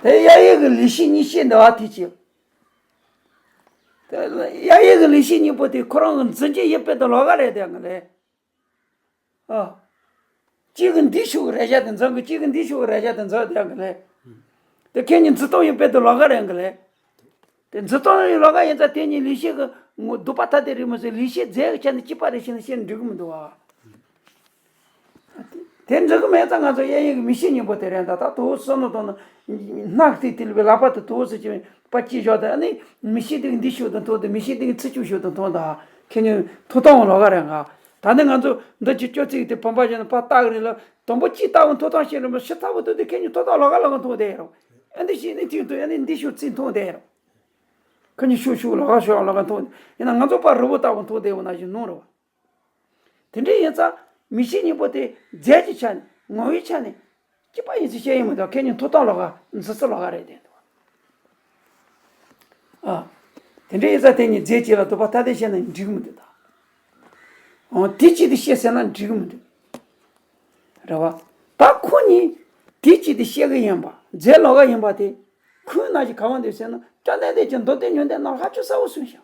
དེ་གཡས་གཡོན་གྱི་ལེགས་བཤད་གཉིས་བཤད་འདུག་བ། དེ་ཅི། དེ་གཡས་གཡོན་གྱི་ལེགས་བཤད་གཉིས་པོ་དེ་ཁོ་རང་གི་འཛིན་གྱི་ཡོད་པའི་དུ་ལོགས་ཀ་རེད་དེ་ག་ལེ། ཨ། གཅིག་གིས་འདི་ཤུགས་རེ་བཞག་དེ་འཛིན་གྱི། གཅིག་གིས་འདི་ཤུགས་རེ་བཞག་དེ་འཛིན་དེ་ག་ལེ། དེ་ཁྱེད་གཉིས་འཛིན་སྟངས་ཡོད་པའི་དུ་ལོགས་ཀ་རེད་ག་ལེ། དེ་འཛིན་སྟངས་ཡོད་ལོགས་ཀ་ཡིན་ཙང་དེ་གཉིས་ལེགས་བཤད་ཀྱི་ངོ་སྡུག་པ་ཐ་དད་རེད་མ་ཟད། ལེགས་བཤད་རྫས་ཀྱི་ཆ་ནས་གཅིག་པ་རེད་ཟེར་ན་བཤད་འགྲིག་གི་མི་འདུག་བ། དེ་འགྲིག་གི་མེད་ཙང་ང་ཚོ་གཡས་གཡོན་གྱི་མིག་ཤེས་གཉིས་པོ་དེ་རེད། ད་ད་དུ་བསམ་བློ་གཏོང་ན་སྣ་གཏིང་དེ་ལ་བའི་ལག་པ་དེ་དུ་ཟེར་གྱི་པ་ཅིག་བཞག་དེ། ཨ་ནི་མིག་ཤེས་དེ་འདི་ཤུགས་དང་མཐུན་ཏེ། མིག་ཤེས་དེ་ཚིག་ཆུ་ཤུགས་དང་མཐུན་ད། ཁྱེད་གཉིས་ཐུགས་གཏོང་ལོགས་ཀ་རེད་ག། ད་ནི་ང་ཚོ་འདི་ཅི་སྤྱོད་ཚིག་དེ་བུམ་པ་བཞིན་དུ་ཕར་བལྟ་གི་རེད་ལ། དང་པོ་ཅིག་བལྟ་བ་ཐུགས་གཏོང་བྱེད་རེད་མ། ཕྱི་ལྟ་བུ་དུ་དེ་ཁྱེད་གཉིས་ཐུགས་གཏོང་ལོགས་ཀ་ལོགས་ཀ་མཐོང་དེ་རོ། ཨ་འདི་ཤེས་ནི་དེ་དུ། ཨ་ནི་འདི་ཤུགས་ཚིག་མཐོང་དེ་རོ། ཁ་ཉིན་ཤུགས་ཤུགས་ལོགས་ཀ་ཤོག་ལོགས་ཀ་མཐོང་། ཡིན་ན་ང་ཚོ་པར་རི་བོ་ལྟ་བུ་མཐོང་དེ་འོ་ན་ཞིག་ནོར་རོ། དེ་འདྲ་ཡིན་ཙང་མིག་ཤེས་གཉིས་པོ་དེ་རྫས་ཀྱི་ཆ་ནས་ངོ་བོའི་ཆ་ནས་གཅིག་པ་ཡིན་ཚུལ་བཤད་ཡིན་མི་འདུག་ཁྱེད་གཉིས་ཐུགས་གཏོང་ལོགས་ཀ་འཛིན་ཚུལ་ལོགས་ཀ་རེད་དེ་འདུག་ཨ། དེ་འདྲ་ཡིན་ཙང་དེ་གཉིས་རྫས་གཅིག་ལ་སྡུག་པ་ཐ་དད་བཤད་ན་འགྲིག་གི་མི་འདུག་ད། འོ་དེ་གཅིག་ཏུ་བཤད་ཟེར་ན་འགྲིག་གི་མི་འདུག་རེད་བ། ད་ཁོ་གཉིས་དེ་གཅིག་ཏུ་བཤད་གི་ཡིན་པ། རྫས་ལོགས་ཀ་ཡིན་པ་དེ། ཁོའི་ནང་བཞིན་ག་བ་འདུག་ཟེར་ན། བཅོམ་ལྡན་འདས་ཀྱི་མདོ་སྡེ་ཉུང་འདོད་རྣམས་ཧ་ཅང་གསལ་བོ་གསུངས་ཤག་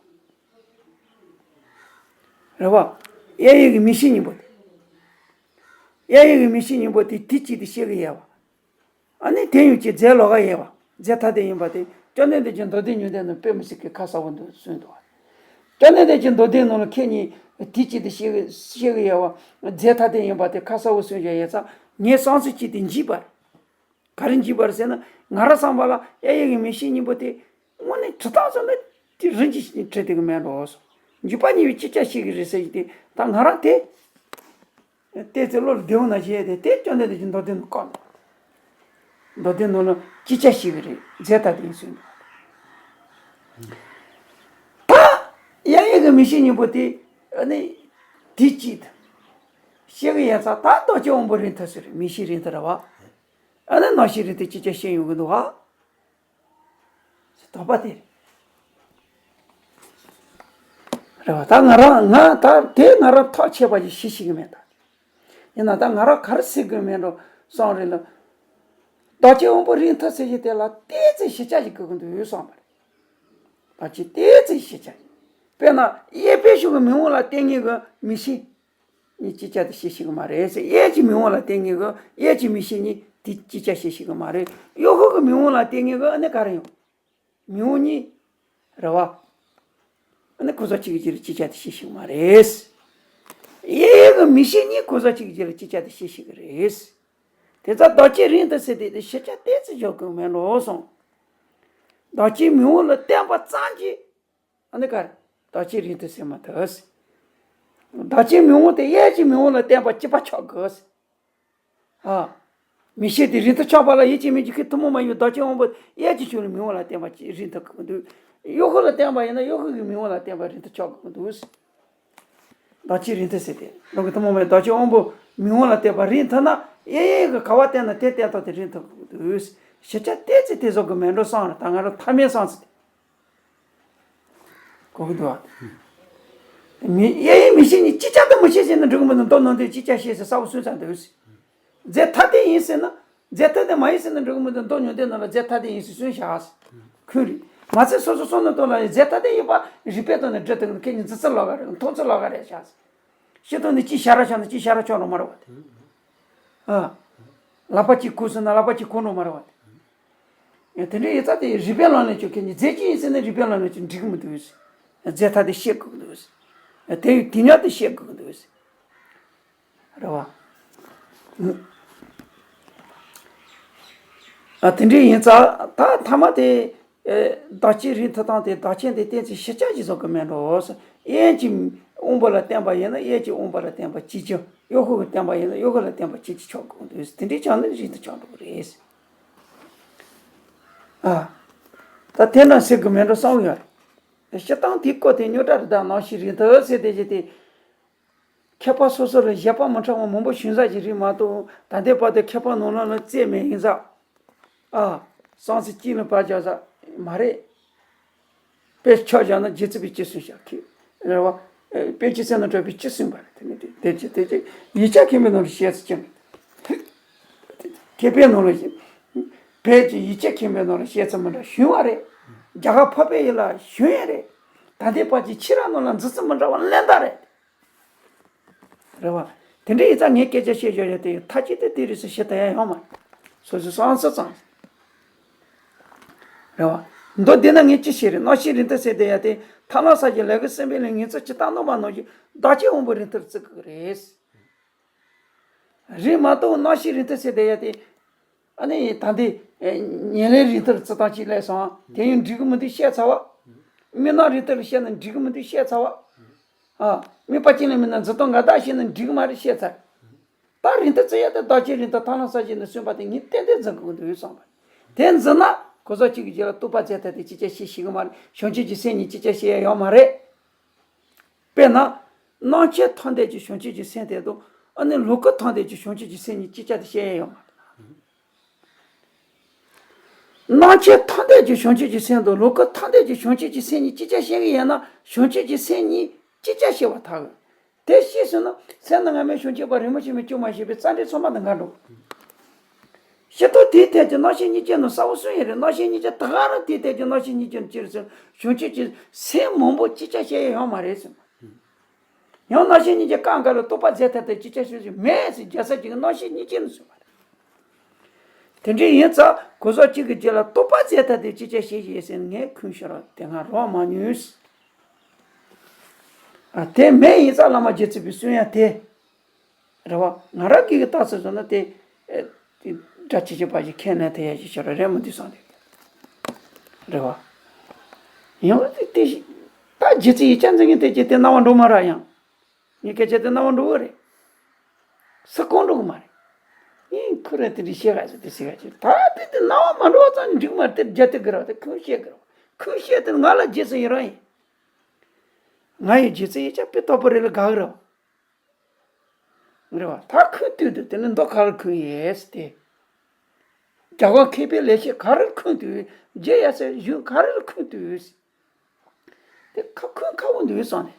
རེད་བ། གཡས་གཡོན་གྱི་མིག་ཤེས་གཉིས་པོ་དེ། གཡས་གཡོན་གྱི་མིག་ཤེས་གཉིས་པོ་དེ་དེ་གཅིག་ཏུ་བཤད་གི་ཡོད་བ། ཨ་ནི་དེ་ཡོད་ཀྱི་རྫས་ལོགས་ཀ་ཡོད་བ། རྫས་ཐ་དད་ཡིན་པ་དེ། བཅོམ་ལྡན་འདས་ཀྱི་མདོ་སྡེ་ཉུང་འདོད་རྣམས་དཔེ་མི་སྲིད་ཀྱི་ཁ་གསལ་བོ་འདུག་གསུངས་འདུག་བ། བཅོམ་ལྡན་འདས་ཀྱི་མདོ་སྡེ་ནང་ལ་ཁྱེད་གཉིས་དེ་གཅིག་ཏུ་བཤད་གི་བཤད་གི་ཡོད་བ། རྫས་ཐ་དད་ཡིན་པ་དེ་ཁ་གསལ་བོ་གསུངས་བཞག་ཡོད་ཙང་། ངའི་བསམ་ཚུལ་གཅིག་དེ་འཇིགས་པ་རེད། ག་རེ་འཇིགས་པ་རེད་ཟེར་ན། ང་རང་བསམ་པ་ལ་གཡས་གཡོན་གྱི་མིག་ཤེས་གཉིས་པོ་དེ་དངོས་གནས་གྲུབ་རྟགས་ཙམ་ལ་དེ་རིན་གྱིས་བྲི་ཐུབ་ཀྱི་མེད་འགྲོ་སོང་། འཇིགས་པ་གཉིས་པོས་ཅི་བྱ་ཤེས་ཀྱི་རེད་ཟེར་གྱི་དེ། ད་ང་རང་དེ་བལྟས་ཚེ་བློ་ལ་བདེ་བོ་ན་བྱས་ཏེ། དེ་བཅོམ་ལྡན་འདས་ཀྱི་མདོ་སྡེ་ནང་བཀོད་འདུག་མདོ་སྡེ་ནང་ལ་ཅི་བྱ་ཤེས་ཀྱི་རེད། རྫས་ཐ་དད་ཡིན་ཟེར་འདུག་ད་གཡས་གཡོན་གྱི་མིག་ཤེས་གཉིས་པོ་དེ་ཨ་ནི་དེ་གཅིག་ཏུ་བཤད་གི་ཡོད་ཙང་། ད་རྡོ་རྗེ་དབང་པོ་རིང་ཐུང་ཟེར། མིག་ཤེས་རིང་ཐུང་རེད་བ། ཨ་ནི་རྣ་ཤེས་རིང་ཐུང་ཅི་བྱ་ཤེས་ཡོང་གི་འདུག་བ། དོགས་པ་དེ་རེད་བ། ད་ང་རང་ང་ད་དེ་ང་རང་ཐག་ཆད་པ་ཞིག་ཤེས་ཤེས་གི་མེད་ད། ཡིན་ན་ད་ང་རང་ག་རེ་ཟེར་དགོས་མེད་འགྲོ་བསམ་རེད་ལ། རྡོ་རྗེ་དབང་པོ་རིང་ཐུང་ཟེར་གྱི་དེ་ལ་ཏོག་ཙམ་ཞིབ་ཆ་ཞིག་དགོས་ཀྱི་འདུག་བསམ་པ་རེད། རྡོ་རྗེ་ཏོག་ཙམ་ཞིབ་ཆ་ཞིག་དཔེར་ན་གཡས་པས་ཞུགས་ཀྱི་མིག་དབང་ལ་བརྟེན་མཁན་གྱི་མིག་ཤེས་གཉིས་ཅི་བྱ་དེ་ཤེས་ཤེས་གི་མ་རེད་ཟེར། གཡས་ཀྱི་མིག་དབང་ལ་བརྟེན་མཁན་གྱི་གཡས་ཀྱི་མིག་ཤེས་གཉིས་དེ་ཅི་བྱ་ཤེས་ཤེས་གི་མ་རེད། གཡོན་ཁུག་གི་མིག་དབང་ལ་བརྟེན་མཁན་གྱི་ཨ་ནི་ག་རེ་ཡོང་། མིག་དབང་གཉིས་རེད་བ། ཨ་ནི་གོ་ས་གཅིག་གི་རྗེས་ལ་ཅི་བྱ་དེ་ཤེས་ཤེས་གི་མ་རེད། གཡས་གཡོན་གྱི་མིག་ཤེས་གཉིས་གོ་ས་གཅིག་གི་རྗེས་ལ་ཅི་བྱ་དེ་ཤེས་ཤེས་གི་རེད། དེ་ཙང་རྡོ་རྗེ་རིང་ཐུང་ཟེར་དེ་དེ་ཞིབ་ཆ་ཏོག་ཙམ་འཇོག་དགོས་མེད་འགྲོ་སོང་། རྡོ་རྗེ་མིག་དབང་ལ་བརྟེན་པ་ཙམ་གྱིས་ཨ་ནི་ག་རེ། རྡོ་རྗེ་རིང་ཐུང་ཟེར་མ་ཐུབ། རྡོ་རྗེ་མིག་དབང་དེ་གཡས་ཀྱི་མིག་དབང་ལ་བརྟེན་པ་གཅིག་པ་ཆགས་དགོས། ཨ། མིག་ཤེས་དེ་རིང་ཐུང་ཆགས་པ་ལ་ཡིད་ཀྱི་མིག་གི་ཁུ་ཐུན་མོང་མ་ཡིན་པའི་རྡོ་རྗེ་དབང་པོ་གཡས་ཀྱི་ཕྱོགས་ལ་མིག་དབང་ལ་བརྟེན་པ་གཅིག་རིང་ཐུང་དགོས་འདུག་གཡོན་ཁུག་ལ་བརྟེན་པ་ཡིན་ན་གཡོན་ཁུག་གི་མིག་དབང་ལ་བརྟེན་པ་རིང་ཐུང་ཆགས་དགོས་འདུག་རྡོ་རྗེ་རིང་ཐུང་ཟེར་ཏེ། རང་གི་ཐུན་མོང་མའི་རྡོ་རྗེ་དབང་པོ་མིག་དབང་ལ་བརྟེན་པ་རིང་ཐུང་ན། གཡས་གཡོན་གྱི་ག་བ་བརྟེན་ན་དེ་བརྟེན་ཐོག་དེ་རིང་ཐུང་དགོས་འདུག་ཞིབ་ཆ་ཏོག་ཙམ་དེ་བཟོ་དགོས་མེད་འགྲོ་བསམ་རེད། ད་ང་རང་ཐ་མའི་བསམ་ཚུལ་དེ། གོ་གི་འདུག་བ། མི་གཡས་གཡོན་མིག་ཤེས་གཉིས་ཅི་བྱ་དང་མི་ཤེས་ཟེར་ན་འགྲིག་གི་མི་འདུག་མདོ་ནང་དོན་ཅི་བྱ་ཤེས་ཟེར་གསལ་བོ་གསུངས་ཚར་འདུག་རྫས་ཐ་དད་ཡིན་ཟེར་ན། རྫས་ཐ་དད་མ་ཡིན་ཟེར་ན་འགྲིག་གི་མི་འདུག་མདོ་ཉུང་འདོད་ནང་ལ་རྫས་ཐ་དད་ཡིན་ཟེར་གསུངས་བཞག་ཁུལ་རེད། མ་ཚད་སོ་སོ་སོ་ནང་དོན་ལ་རྫས་ཐ་དད་ཡིན་པ་རིགས་པའི་ཐོག་ནས་འགྲེལ་ཐུབ་ཀྱི་ཁྱེད་ཀྱི་འཛིན་ཚུལ་ལོགས་ཀ་རེད། མཐོང་ཚུལ་ལོགས་ཀ་རེད་བཞག་སྤྱིར་བཏང་ནས་གཅིག་ཤ་ར་ཆགས་ན་གཅིག་ཤ་ར་ཆགས་འགྲོ་མ་རེད་བ། ཨ། ལག་པ་གཅིག་ཁུར་སོང་ན་ལག་པ་གཅིག་ཁུར་འགྲོ་མ་རེད་བ། དེ་འདྲ་ཡིན་ཙང་དེ་རིགས་པའི་ལམ་ནས་ཀྱང་ཁྱེད་ཀྱི་རྫས་གཅིག་ཡིན་ཟེར་ན་རིགས་པའི་ལམ་ནས་ཀྱང་འགྲིག་གི་མི་འདུག་རྫས་ཐ་དད་བཤད་དགོས་ཀྱི་འདུག་དེ་ཡི་དེ་ཉག་དེ་བཤད་དགོས་ཀྱི་འདུག་རེད་བ། ཨ། དེ་འདྲ་ཡིན་ཙང་ད་ཐ་མ་དེ། ཨེ། བདག་གཅིག་རིགས་མཐུན་སྟངས་དེ་བདག་རྐྱེན་དེ་གཏན་ཚིགས་ཞིབ་ཆ་ཞིག་བཟོ་གི་མེད་འགྲོ། གཡས་ཀྱི་དབང་པོ་ལ་བརྟེན་པ་ཡིན་ན་གཡས་ཀྱི་དབང་པོ་ལ་བརྟེན་པ་གཅིག་གྱུར། གཡོན་ཁུག་གི་བརྟེན་པ་ཡིན་ན་གཡོན་ཁུག་ལ་བརྟེན་པ་གཅིག་གྱུར་ཆགས་དགོས་འདུག་དེ་འདྲའི་ཆགས་ན་རིགས་མཐུན་ཆགས་འགྲོ་གི་རེད། ཨ། ད་དེ་འདྲ་ཟེར་གི་མེད་འགྲོ་བསམ་ཡོད། སྤྱིར་བཏང་དེའི་སྐོར་དེ་རྙོག་དྲ་རེད། ད་རྣམ་ཤེས་རིང་ཐུང་ཟེར་དེ་བཞིན་དེ། མཁས་པ་སོ་སོ་ལ་བཞེད་པ་མི་ཕྲ་བ་མང་པོ་བྱུང་ས་ཞིག་རེད་མ་གཏོགས། ད་ལྟའི་བར་དུ་མཁས་པ་ནང་ལོགས་ལ་རྩེ་མེད་ཡིན་ས། ཨ། བསམ་ཚུལ་གཅིག་ལ་བར་རྒྱག་ས་མ་རེད། དཔེ་ཆ་བཞག་ན་རྗེ་བཙུན་པས་ཅི་གསུངས་ཤག་ཁྱེད་རེད་བ། དཔེ་ཆ་གསན་ན་གྲགས་པས་ཅི་གསུངས་པ་རེད། དེ་ནི་དེ་དེ་ཅི་དེ་ཅི་ཡིག་ཆ་མཁན་པོའི་ནང་ལ་བཤད་ས་ཅི་མེད། མཁས་པའི་ནང་ལ་བཞེད། བོད་ཀྱི་ཡིག་ཆ་མཁན་པོའི་ནང་ལ་བཤད་ཚུལ་མི་འདྲ་བྱུང་བ་རེད། རྒྱ་གར་འཕགས་པའི་ཡུལ་ལ་བྱུང་ཡ་རེད། ད་ལྟའི་བར་གྱི་ཕྱི་རབས་ནང་ལ་འཛིན་ཚུལ་མི་འདྲ་བ་ལན་འདེབས་རེད། རེད་བ། དེ་འདྲ་ཡིན་ཙང་ངས་སྐད་ཆ་བཤད་བཞག་ཡ་དེ་མཐའ་གཅིག་ཏུ་དེ་རེད་ཟེར་ཞུ་ཐུབ་ཡ་ཡོད་མ་རེད། སོ་སོའི་བསམ་ཚུལ་ཙམ། རེད་བ། མདོར་བསྡུས་ན་ངས་ཅི་བཤད་རེད། རྣམ་ཤེས་རིགས་མཐུན་ཟེར་བསྡད་ཡ་དེ་ཐར་ལམ་ས་ཀྱི་ལས་ཀྱི་སེམས་དཔའི་ལས་ངེས་ཚུལ་ཇི་ལྟར་སྣང་བ་ནང་བཞིན་བདག་ཅག་དབང་པོའི་རིགས་མཐུན་བརྩི་དགོས་རེད། རེད་མ་གཏོགས་རྣམ་ཤེས་རིགས་མཐུན་ཟེར་བསྡད་ཡ་དེ། ཨ་ནི་ད་ལྟའི་ཨེ་ཉེར་ལེན་རིགས་མཐུན་བརྩི་སྟངས་ཅིག་སླེབས་སོང་། དེ་ཡང་འགྲིག་གི་མི་འདུག་བཤད་ཚར་བ། དམིགས་རྣམ་རིགས་མཐུན་བཤད་ན་འགྲིག་གི་མི་འདུག་བཤད་ཚར་བ། ཨ། དམིགས་པ་ཅན་ལ་དམིགས་ན་འཛིན་སྟངས་འགལ་ཟླ་བཤད་ན་འགྲིག་གི་མ་རེད་བཤད་ཚར། ད་རིགས་མཐུན་བརྩི་ཡ་དེ་བདག་ཅག་རིགས་མཐུན་ཐར་ལམ་ས་བཞི་ནས་གསུངས་པ་དེ་ངས་ཏན་ཏན་འཛིན་དགོས་ཀྱི་འདུག་བསམ་པ། དེ་འཛིན་ན་གོ་ས་གཅིག་གི་རྗེས་ལ་རྟོགས་པ་རྫས་ཐ་དད་ཅིག་ཅར་བཤད་ཤེས་ཀྱི་མ་རེད། བྱང་ཆུབ་ཀྱི་སེམས་ཉིད་ཅིག་ཅར་བཤད་ཡ་ཡོད་མ་རེད། དཔེར་ན། རྣམ་མཁྱེན་ཐོབ་འདོད་ཀྱི་བྱང་ཆུབ་ཀྱི་སེམས་དེ་དང་། ཨ་ནི་ལོག་ལྟ་ཐོབ་འདོད་ཀྱི་བྱང་ཆུབ་ཀྱི་སེམས་གཉིས་ཅིག་ཅར་དུ་བཤད་ཡ་ཡོད་མ་རེད། རྣམ་མཁྱེན་ཐོབ་འདོད་ཀྱི་བྱང་ཆུབ་ཀྱི་སེམས་དང་ལོག་ལྟ་ཐོབ་འདོད་ཀྱི་བྱང་ཆུབ་ཀྱི་སེམས་གཉིས་ཅིག་ཅར་བཤད་ཀྱི་ཡོད་ན་བྱང་ཆུབ་ཀྱི་སེམས་གཉིས་ཅིག་ཅར་བཤད་པར་ཐལ། དེ་ཤེས་སོང་ན་སེམས་ནི་སྔ་མའི་བྱང་ཆུབ་པ་རིན་པོ་ཆེ་མའི་སྐྱོན་མ་ཤེས་པའི་རྩ་འགྲེལ་ཚང་མ་དང་འགལ་འགྲོ། ཤེས་རྟོགས་དེའི་ཐད་ཀྱི་རྣམ་ཤེས་གཉིས་ཀྱི་ནང་གསལ་བོ་གསུངས་ཡོད་རེད། རྣམ་ཤེས་གཉིས་ཀྱི་ད་ག་རང་དེའི་ཐད་ཀྱི་རྣམ་ཤེས་གཉིས་ཀྱི་ཅི་རེད་ཟེར་བྱང་ཆུབ་ཀྱི་སེམས་མང་པོ་ཅིག་ཅར་བཤད་ཡ་ཡོད་མ་རེད་ཟེར། ཡང་རྣམ་ཤེས་གཉིས་ཀྱི་སྐབས་འགའ་ལ་རྟོགས་པ་རྫས་ཐ་དད་ཅིག་ཅར་ཞུ་ཞིག་མེད་ཟེར་རྒྱལ་སྲས་ཀྱི་རྣམ་ཤེས་གཉིས་ཀྱི་ནང་གསུངས་པ་རེད། དེ་འདྲ་ཡིན་ཙང་གོ་ས་གཅིག་གི་རྗེས་ལ་རྟོགས་པ་རྫས་ཐ་དད་ཅིག་ཅར་བཤད་ཀྱི་ཡོད་ཟེར་ངས་ཁུངས་ཤོར་བ་དེ་སྔ་རག་མ་མྱོང་། ཨ། དེ་མེད་ཡིན་ཙང་བླ་མ་རྗེ་བཙུན་པའི་གསུང་ཡ་དེ། རེད་བ། ང་རང་གི་གི་ལྟ་ཚུལ་སོང་ན་དེ། ཨེ། དེ་སྒྲ་ཇི་ཆེ་བ་ཞིག་ཁས་ལེན་ཐུབ་ཡ་ཞིག་ཤོར་བ་རེད་མི་འདུག་བསམ་དེ། རེད་བ། ཡང་དེ་དེ་ཞིག་ད་རྗེ་བཙུན་ཡིག་ཆ་འཛིན་མཁན་དེ་ཀྱི་དེ་རྣ་བ་འགྲོ་མ་ར་ཡང་། ངའི་སྐད་ཆ་དེ་རྣ་བ་འགྲོ་གི་རེད། ས་གོང་འགྲོ་གི་མ་རེད། ཡིན་ཁོ་རང་དེ་འདྲ་བཤད་ག་ཟེར་དེ་ཟེར་ག་ཅིག་ད་དེ་དེ་རྣ་བ་མ་འགྲོ་བ་ཙམ་འགྲིག་མ་རེད། དེ་རྒྱ་དེ་གི་ར་དེ་ཁོས་བཤད་གི་ར། ཁོས་བཤད་དེ་ང་ལ་རྗེ་བཙུན་ཡིན་རང་ཡིན། ང་ཡི་རྗེ་བཙུན་ཡིག་ཆ་དཔེ་དོག་པོ་རེད་ལ་དགའ་གི་ར། རེད་བ། ད་ཁུངས་གཏུགས་འདུག་དེ་ནི་མདོ་ག་རེ་ཁུངས་ཡོད་ཟེར་ཏེ། རྒྱ་གར་མཁས་པའི་ལེགས་བཤད་ག་རེར་ཁུངས་གཏུགས་ཡོད། རྗེ་ཡབ་སྲས་གཞུང་ག་རེར་ཁུངས་གཏུགས་ཡོད་ཟེར། དེ་ཁ་ཁུངས་ཁ་བོ་འདུག་སོང་ནས།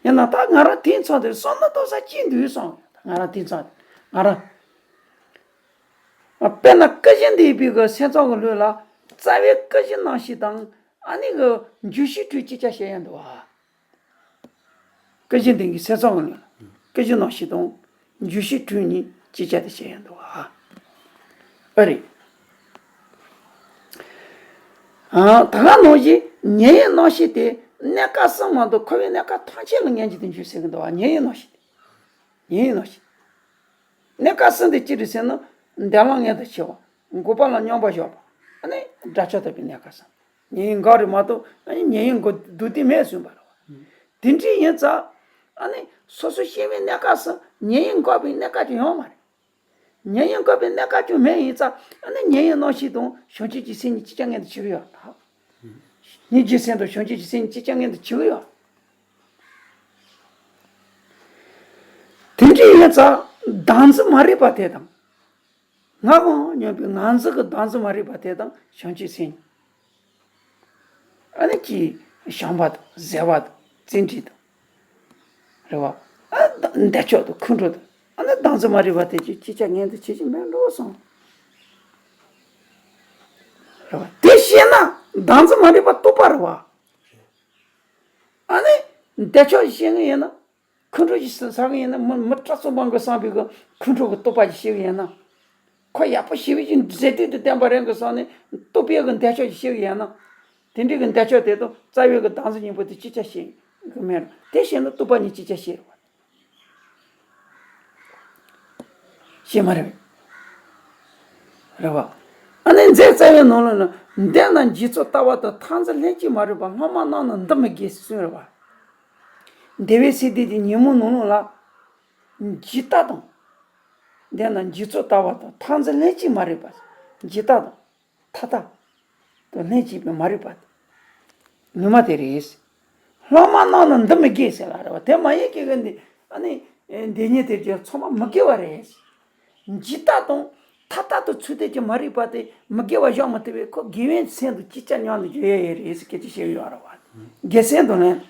ཡིན་ན་ད་ང་རང་དེང་སང་དེར་བསམ་བློ་གཏོང་ས་ཅི་འདུག་སོང་ང་རང་དེང་སང་ང་རང་། དཔེར་ན་སྐུ་བཞི་འདུས་པའི་གི་སེམས་ཙམ་གྱི་ལུགས་ལ་རྩ་བའི་སྐུ་བཞི་རྣམ་བཞི་དང་ཨ་ནི་གི་འཇུག་ཤེས་འཁྲུལ་ཅིག་ཅར་བཤད་ཡ་འདུག་བ། སྐུ་བཞི་འདི་གི་སེམས་ཙམ་གྱི་ལུགས་ལ། སྐུ་བཞི་རྣམ་བཞི་དང་། འཇུག་ཤེས་འཁྲུལ་གཉིས་ཅིག་ཅར་དུ་བཤད་ཡ་འདུག་བ། ཨ་རེད། ཨ། ད་ག་ནང་བཞིན་ཉེ་བའི་རྣམ་ཤེས་དེ་གནས་སྐབས་གསུམ་མ་གཏོགས་འཁོར་བའི་གནས་སྐབས་ཐམས་ཅད་ལ་མངོན་གྱུར་དུ་འཇུག་ཟེར་གི་འདུག་བ། ཉེ་བའི་རྣམ་ཤེས་དེ། ཉེ་བའི་རྣམ་ཤེས། གནས་སྐབས་གསུམ་དེ་ཅི་རེད་ཟེར་ན། འདས་ལམ་མངོན་དུ་བྱེད་པ། འགོག་པ་ལ་སྙོམས་པར་ཞོག་པ། ཨ་ནི་དགྲ་བཅོམ་ཐོབ་པའི་གནས་སྐབས་གསུམ། ཉེ་བའི་འགོག་རེད་མ་གཏོགས་ཨ་ནི་ཉེ་བའི་འགོག་སྡུག་བདེ་མེད་གསུངས་པ་རེད་བ། དེ་འདྲ་ཡིན་ཙང་། ཨ་ནི་སོ་སོ་སྐྱེ་བོའི་གནས་སྐབས་སུ་ཉེ་བའི་འགོག་པའི་གནས་སྐབས་ཀྱང་ཡོད་མ་རེད། ཉེ་བའི་འགོག་པའི་གནས་སྐབས་ཀྱང་མེད་ཡིན་ཙང་ཨ་ནི་ཉེ་བའི་རྣམ་ཤེས་དང་བྱང་ཆུབ་ཀྱི་སེམས་གཉིས་ཅིག་ཅར་མངོན་དུ་བྱེད་ཀྱི་ཡོད་རེད། སྙིང་རྗེའི་སེམས་དང་བྱང་ཆུབ་ཀྱི་སེམས་གཉིས་ཅིག་ཅར་མངོན་དུ་བྱེད་ཀྱི་ཡོད་རེད། དེ་འདྲ་ཡིན་ཙང་བདག་འཛིན་མ་རིག་པ་དེ་དང་། ང་དང་མཉམ་པའི་ང་འཛིན་གྱི་བདག་འཛིན་མ་རིག་པ་དེ་དང་བྱང་ཆུབ་སེམས། ཨ་ནི་ཅི། བྱམས་པ་དང་བཟོད་པ་དང་བརྩོན་འགྲུས་དང་། རེད་བ། ཨ། འདོད་ཆགས་དང་ཁོང་ཁྲོ་དང་ཨ་ནི་བདག་འཛིན་མ་རིག་པ་དེ་ཅིག་ཅིག་ཅར་མངོན་དུ་བྱེད་ཀྱི་མེད་འགྲོ་སོང་། རེད་བ། དེ་ཤེས་ན་བདག་འཛིན་མ་རིག་པ་རྟོགས་པ་རེད་བ། ཨ་ནི། འདོད་ཆགས་ཤེས་ངེས་ཡིན་ན། ཁོང་ཁྲོ་ཞིག་ཟ་གི་ཡིན་ན་མི་མི་སྐྲག་སོང་བང་གི་བསམ་པའི་གི་ཁོང་ཁྲོ་གི་རྟོག་པ་ཞིག་ཤེས་གི་ཡིན་ན། ཁོ་ཡག་པོ་ཞེ་པོ་ཅིག་མཛེས་སྡུག་ཏུ་བསྟན་པ་རང་གི་བསམ་ནས་རྟོག་པའི་གི་འདོད་ཆགས་ཞིག་ཤེས་གི་ཡིན་ན། དེ་འདྲའི་གི་འདོད་ཆགས་དེ་དང་རྩ་བའི་གི་བདག་འཛིན་གཉིས་པོ་དེ་ཅིག་ཅར་ཤེས་གི་མེད་རུང་དེ་ཤེས་ན་རྟོག་པ་གཉིས་ཅིག་ཅར་ཤེས་རུང་། ཤེས་མ་རེད། རེད་བ། ཨ་ནི་མཛད་རྩ་བའི་ནང་ལོགས་ན་འདས་ན་འཇིག་ཚོགས་ལྟ་བ་དང་མཐར་འཛིན་ལྷན་ཅིག་མ་རིག་པ་སློབ་མ་རྣམས་ནི་འདི་མི་དགེ་གསུངས་རེད་བ། འདས་པའི་ཚེ་འདས་ཀྱི་ཉོན་མོངས་ནང་ལོགས་ལ། འཇིག་ལྟ་དང་། འདས་ན་འཇིག་ཚོགས་ལྟ་བ་དང་མཐར་འཛིན་ལྷན་ཅིག་མ་རིག་པ། འཇིག་ལྟ་དང་། ཐ་ལྟ། དང་ལྷན་ཅིག་པའི་མ་རིག་པ། ནུས་མ་དེ་རེད། སློབ་མ་རྣམས་ནི་འདི་མི་དགེ་ཟེར་ལ་རེད་བ། དེ་མ་ཡིན་གྱི་གི་འདི་ཨ་ནི། འདི་ཉིད་དེ་ཀྱང་ཚང་མ་མི་དགེ་བ་རེད། འཇིག་ལྟ་དང་། ཐ་ལྟ་དང་ཚུལ་ལྡན་གྱི་མ་རིག་པ་དེ་མི་དགེ་བ་བཞག་མི་ཐུབ་པས་ཁོ་དགེ་བའི་སེམས་དང་ཅིག་ཅར་མཉམ་དུ་འཇུག་ཡས་ཡོད་རེད་ཟེར་སྐད་ཆ་བཤད་ཡོད་རེད་བ། དགེ་སེམས་དང་ལྡན།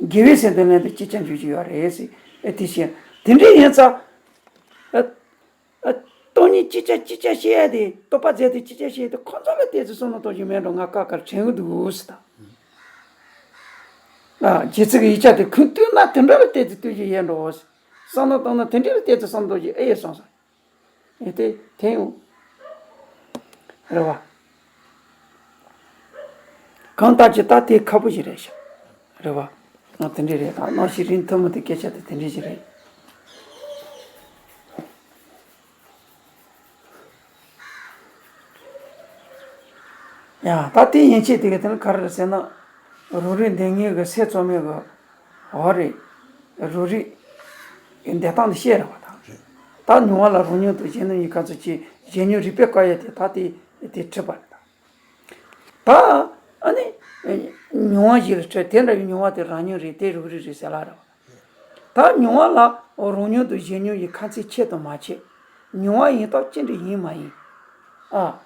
དགེ་བའི་སེམས་དང་ལྡན་དུ་ཅིག་ཅར་འཇུག་གི་ཡོད་རེད་ཟེར་ཨེ་དེ་བཤད་དེ་འདྲ་ཡིན་ཙང་། ཨ། ཨ། ད་ སྟོང་ཉིད་ཅིག་ཅར་ཅིག་ཅར་བཤད་ཡ་དེ། རྟོག་པ་རྫས་དེ་ཅིག་ཅར་བཤད་ཡ་དེ། ཁོ་ཚོ་ལ་བལྟས་ཚེ་བསམ་བློ་གཏོང་རྒྱུ་མེད་འགྲོ། ང་ཀ་ཀར་དྲན་གི་འདུག་ཟེར་ད། ཨ། རྗེ་བཙུན་གྱི་ཡིག་ཆ་དེ་ཁུངས་གཏུགས་ན་དེ་འདྲ་ལ་བལྟས་ཚེ་གཏུགས་རྒྱུ་ཡོད་འགྲོ། བསམ་བློ་གཏོང་ན་དེ་འདྲ་ལ་བལྟས་ཚེ་བསམ་བློ་གཏོང་རྒྱུ་ཨེ་ཡོད་བསམ་སོང་། ཨེ་དེ་དེ་ཡང་རེད་བ། གང་ལྟར་གྱི་ད་དེ་ཁག་པོ་ཞིག་རེད་ཤག་རེད་བ། ང་དེ་འདྲ་རེད། ད་གནམ་གཤིས་རིང་ཐུང་མི་དེ་སྐད་ཆ་དེ་དེ་འདྲ་ཞིག་རེད། ཡ། ད་དེ་ཡན་ཆད་དེ་ག་དེ་ནི་ག་རེ་རེད་ཟེར་ན། རང་རིག་འདོད་ལྔའི་གི་སེམས་ཙམ་མེད་གི། འོ་རེད། རང་རིག་གི་འདོད་སྟངས་དེ་བཤད་རེད་བ་ད། ད་མྱོང་བ་ལ་རང་མྱོང་དང་གཞན་མྱོང་གཉིས་ཁ་ཚུར་ཁྱེར། གཞན་མྱོང་རིག་པས་བཀག་ཡ་དེ་ད་དེ་དེ་འཁྲིད་པ་རེད་ད། ད་ཨ་ནི་མྱོང་བ་ཞིག་ལ་འཁྲིད། དེ་འདྲ་བའི་མྱོང་བ་དེ་རང་མྱོང་རེད། དེ་རང་རིག་རེད་ཟེར་ལ་རེད་བ། ད་མྱོང་བ་ལ་རང་མྱོང་དང་གཞན་མྱོང་གཉིས་ཁ་ཚུར་ཁྱེར་དང་མ་ཁྱེར། མྱོང་བ་ཡིན་སྟབས་ཅི་འདྲ་ཡིན་མ་ཡིན། ཨ།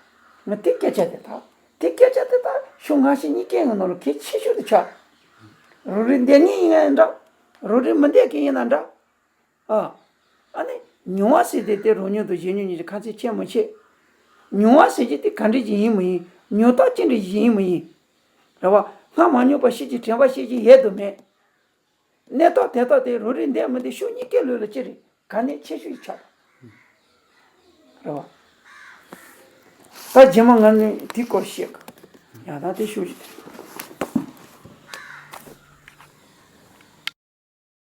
ང་དེ་སྐད་ཆ་དེ་ད། དེ་སྐད་ཆ་དེ་ད་ཕྱོགས་སྔ་ཕྱི་གཉིས་ཀའི་ནང་ལ་གལ་ཆེ་ཤོས་དེ་ཆགས། རང་རིག་འདོད་ལྔའི་ཡིན་ན་འདྲ། རང་རིག་མི་འདོད་མཁན་ཡིན་ན་འདྲ། ཨ། ཨ་ནི་མྱོང་བ་ཟེར་དེ་དེ་རང་མྱོང་དང་གཞན་མྱོང་གཉིས་ཀྱི་ཁ་ཚུར་ཁྱེར་མི་ཁྱེར། མྱོང་བ་ཟེར་གྱི་དེ་ག་འདྲ་ཞིག་ཡིན་མི་ཡིན། མྱོང་སྟངས་ཅི་འདྲ་ཞིག་ཡིན་མི་ཡིན། རེད་བ། སྔ་མ་མྱོང་བ་ཤེས་ཀྱི་དྲན་པ་ཤེས་ཀྱི་ཡོད་དམ་མེད། གནས་སྟངས་དེ་དག་དེ་རང་རིག་འདོད་མི་འདོད་ཕྱོགས་གཉིས་ཀའི་ལུགས་ལ་ཅི་རེད། གལ་གནད་ཆེ་ཤོས་ཆགས། རེད་བ། ད་རྗེས་མ་ང་ནི་དེའི་སྐོར་བཤད་གི། ཡང་ད་དེ་ཤོད་ཅིག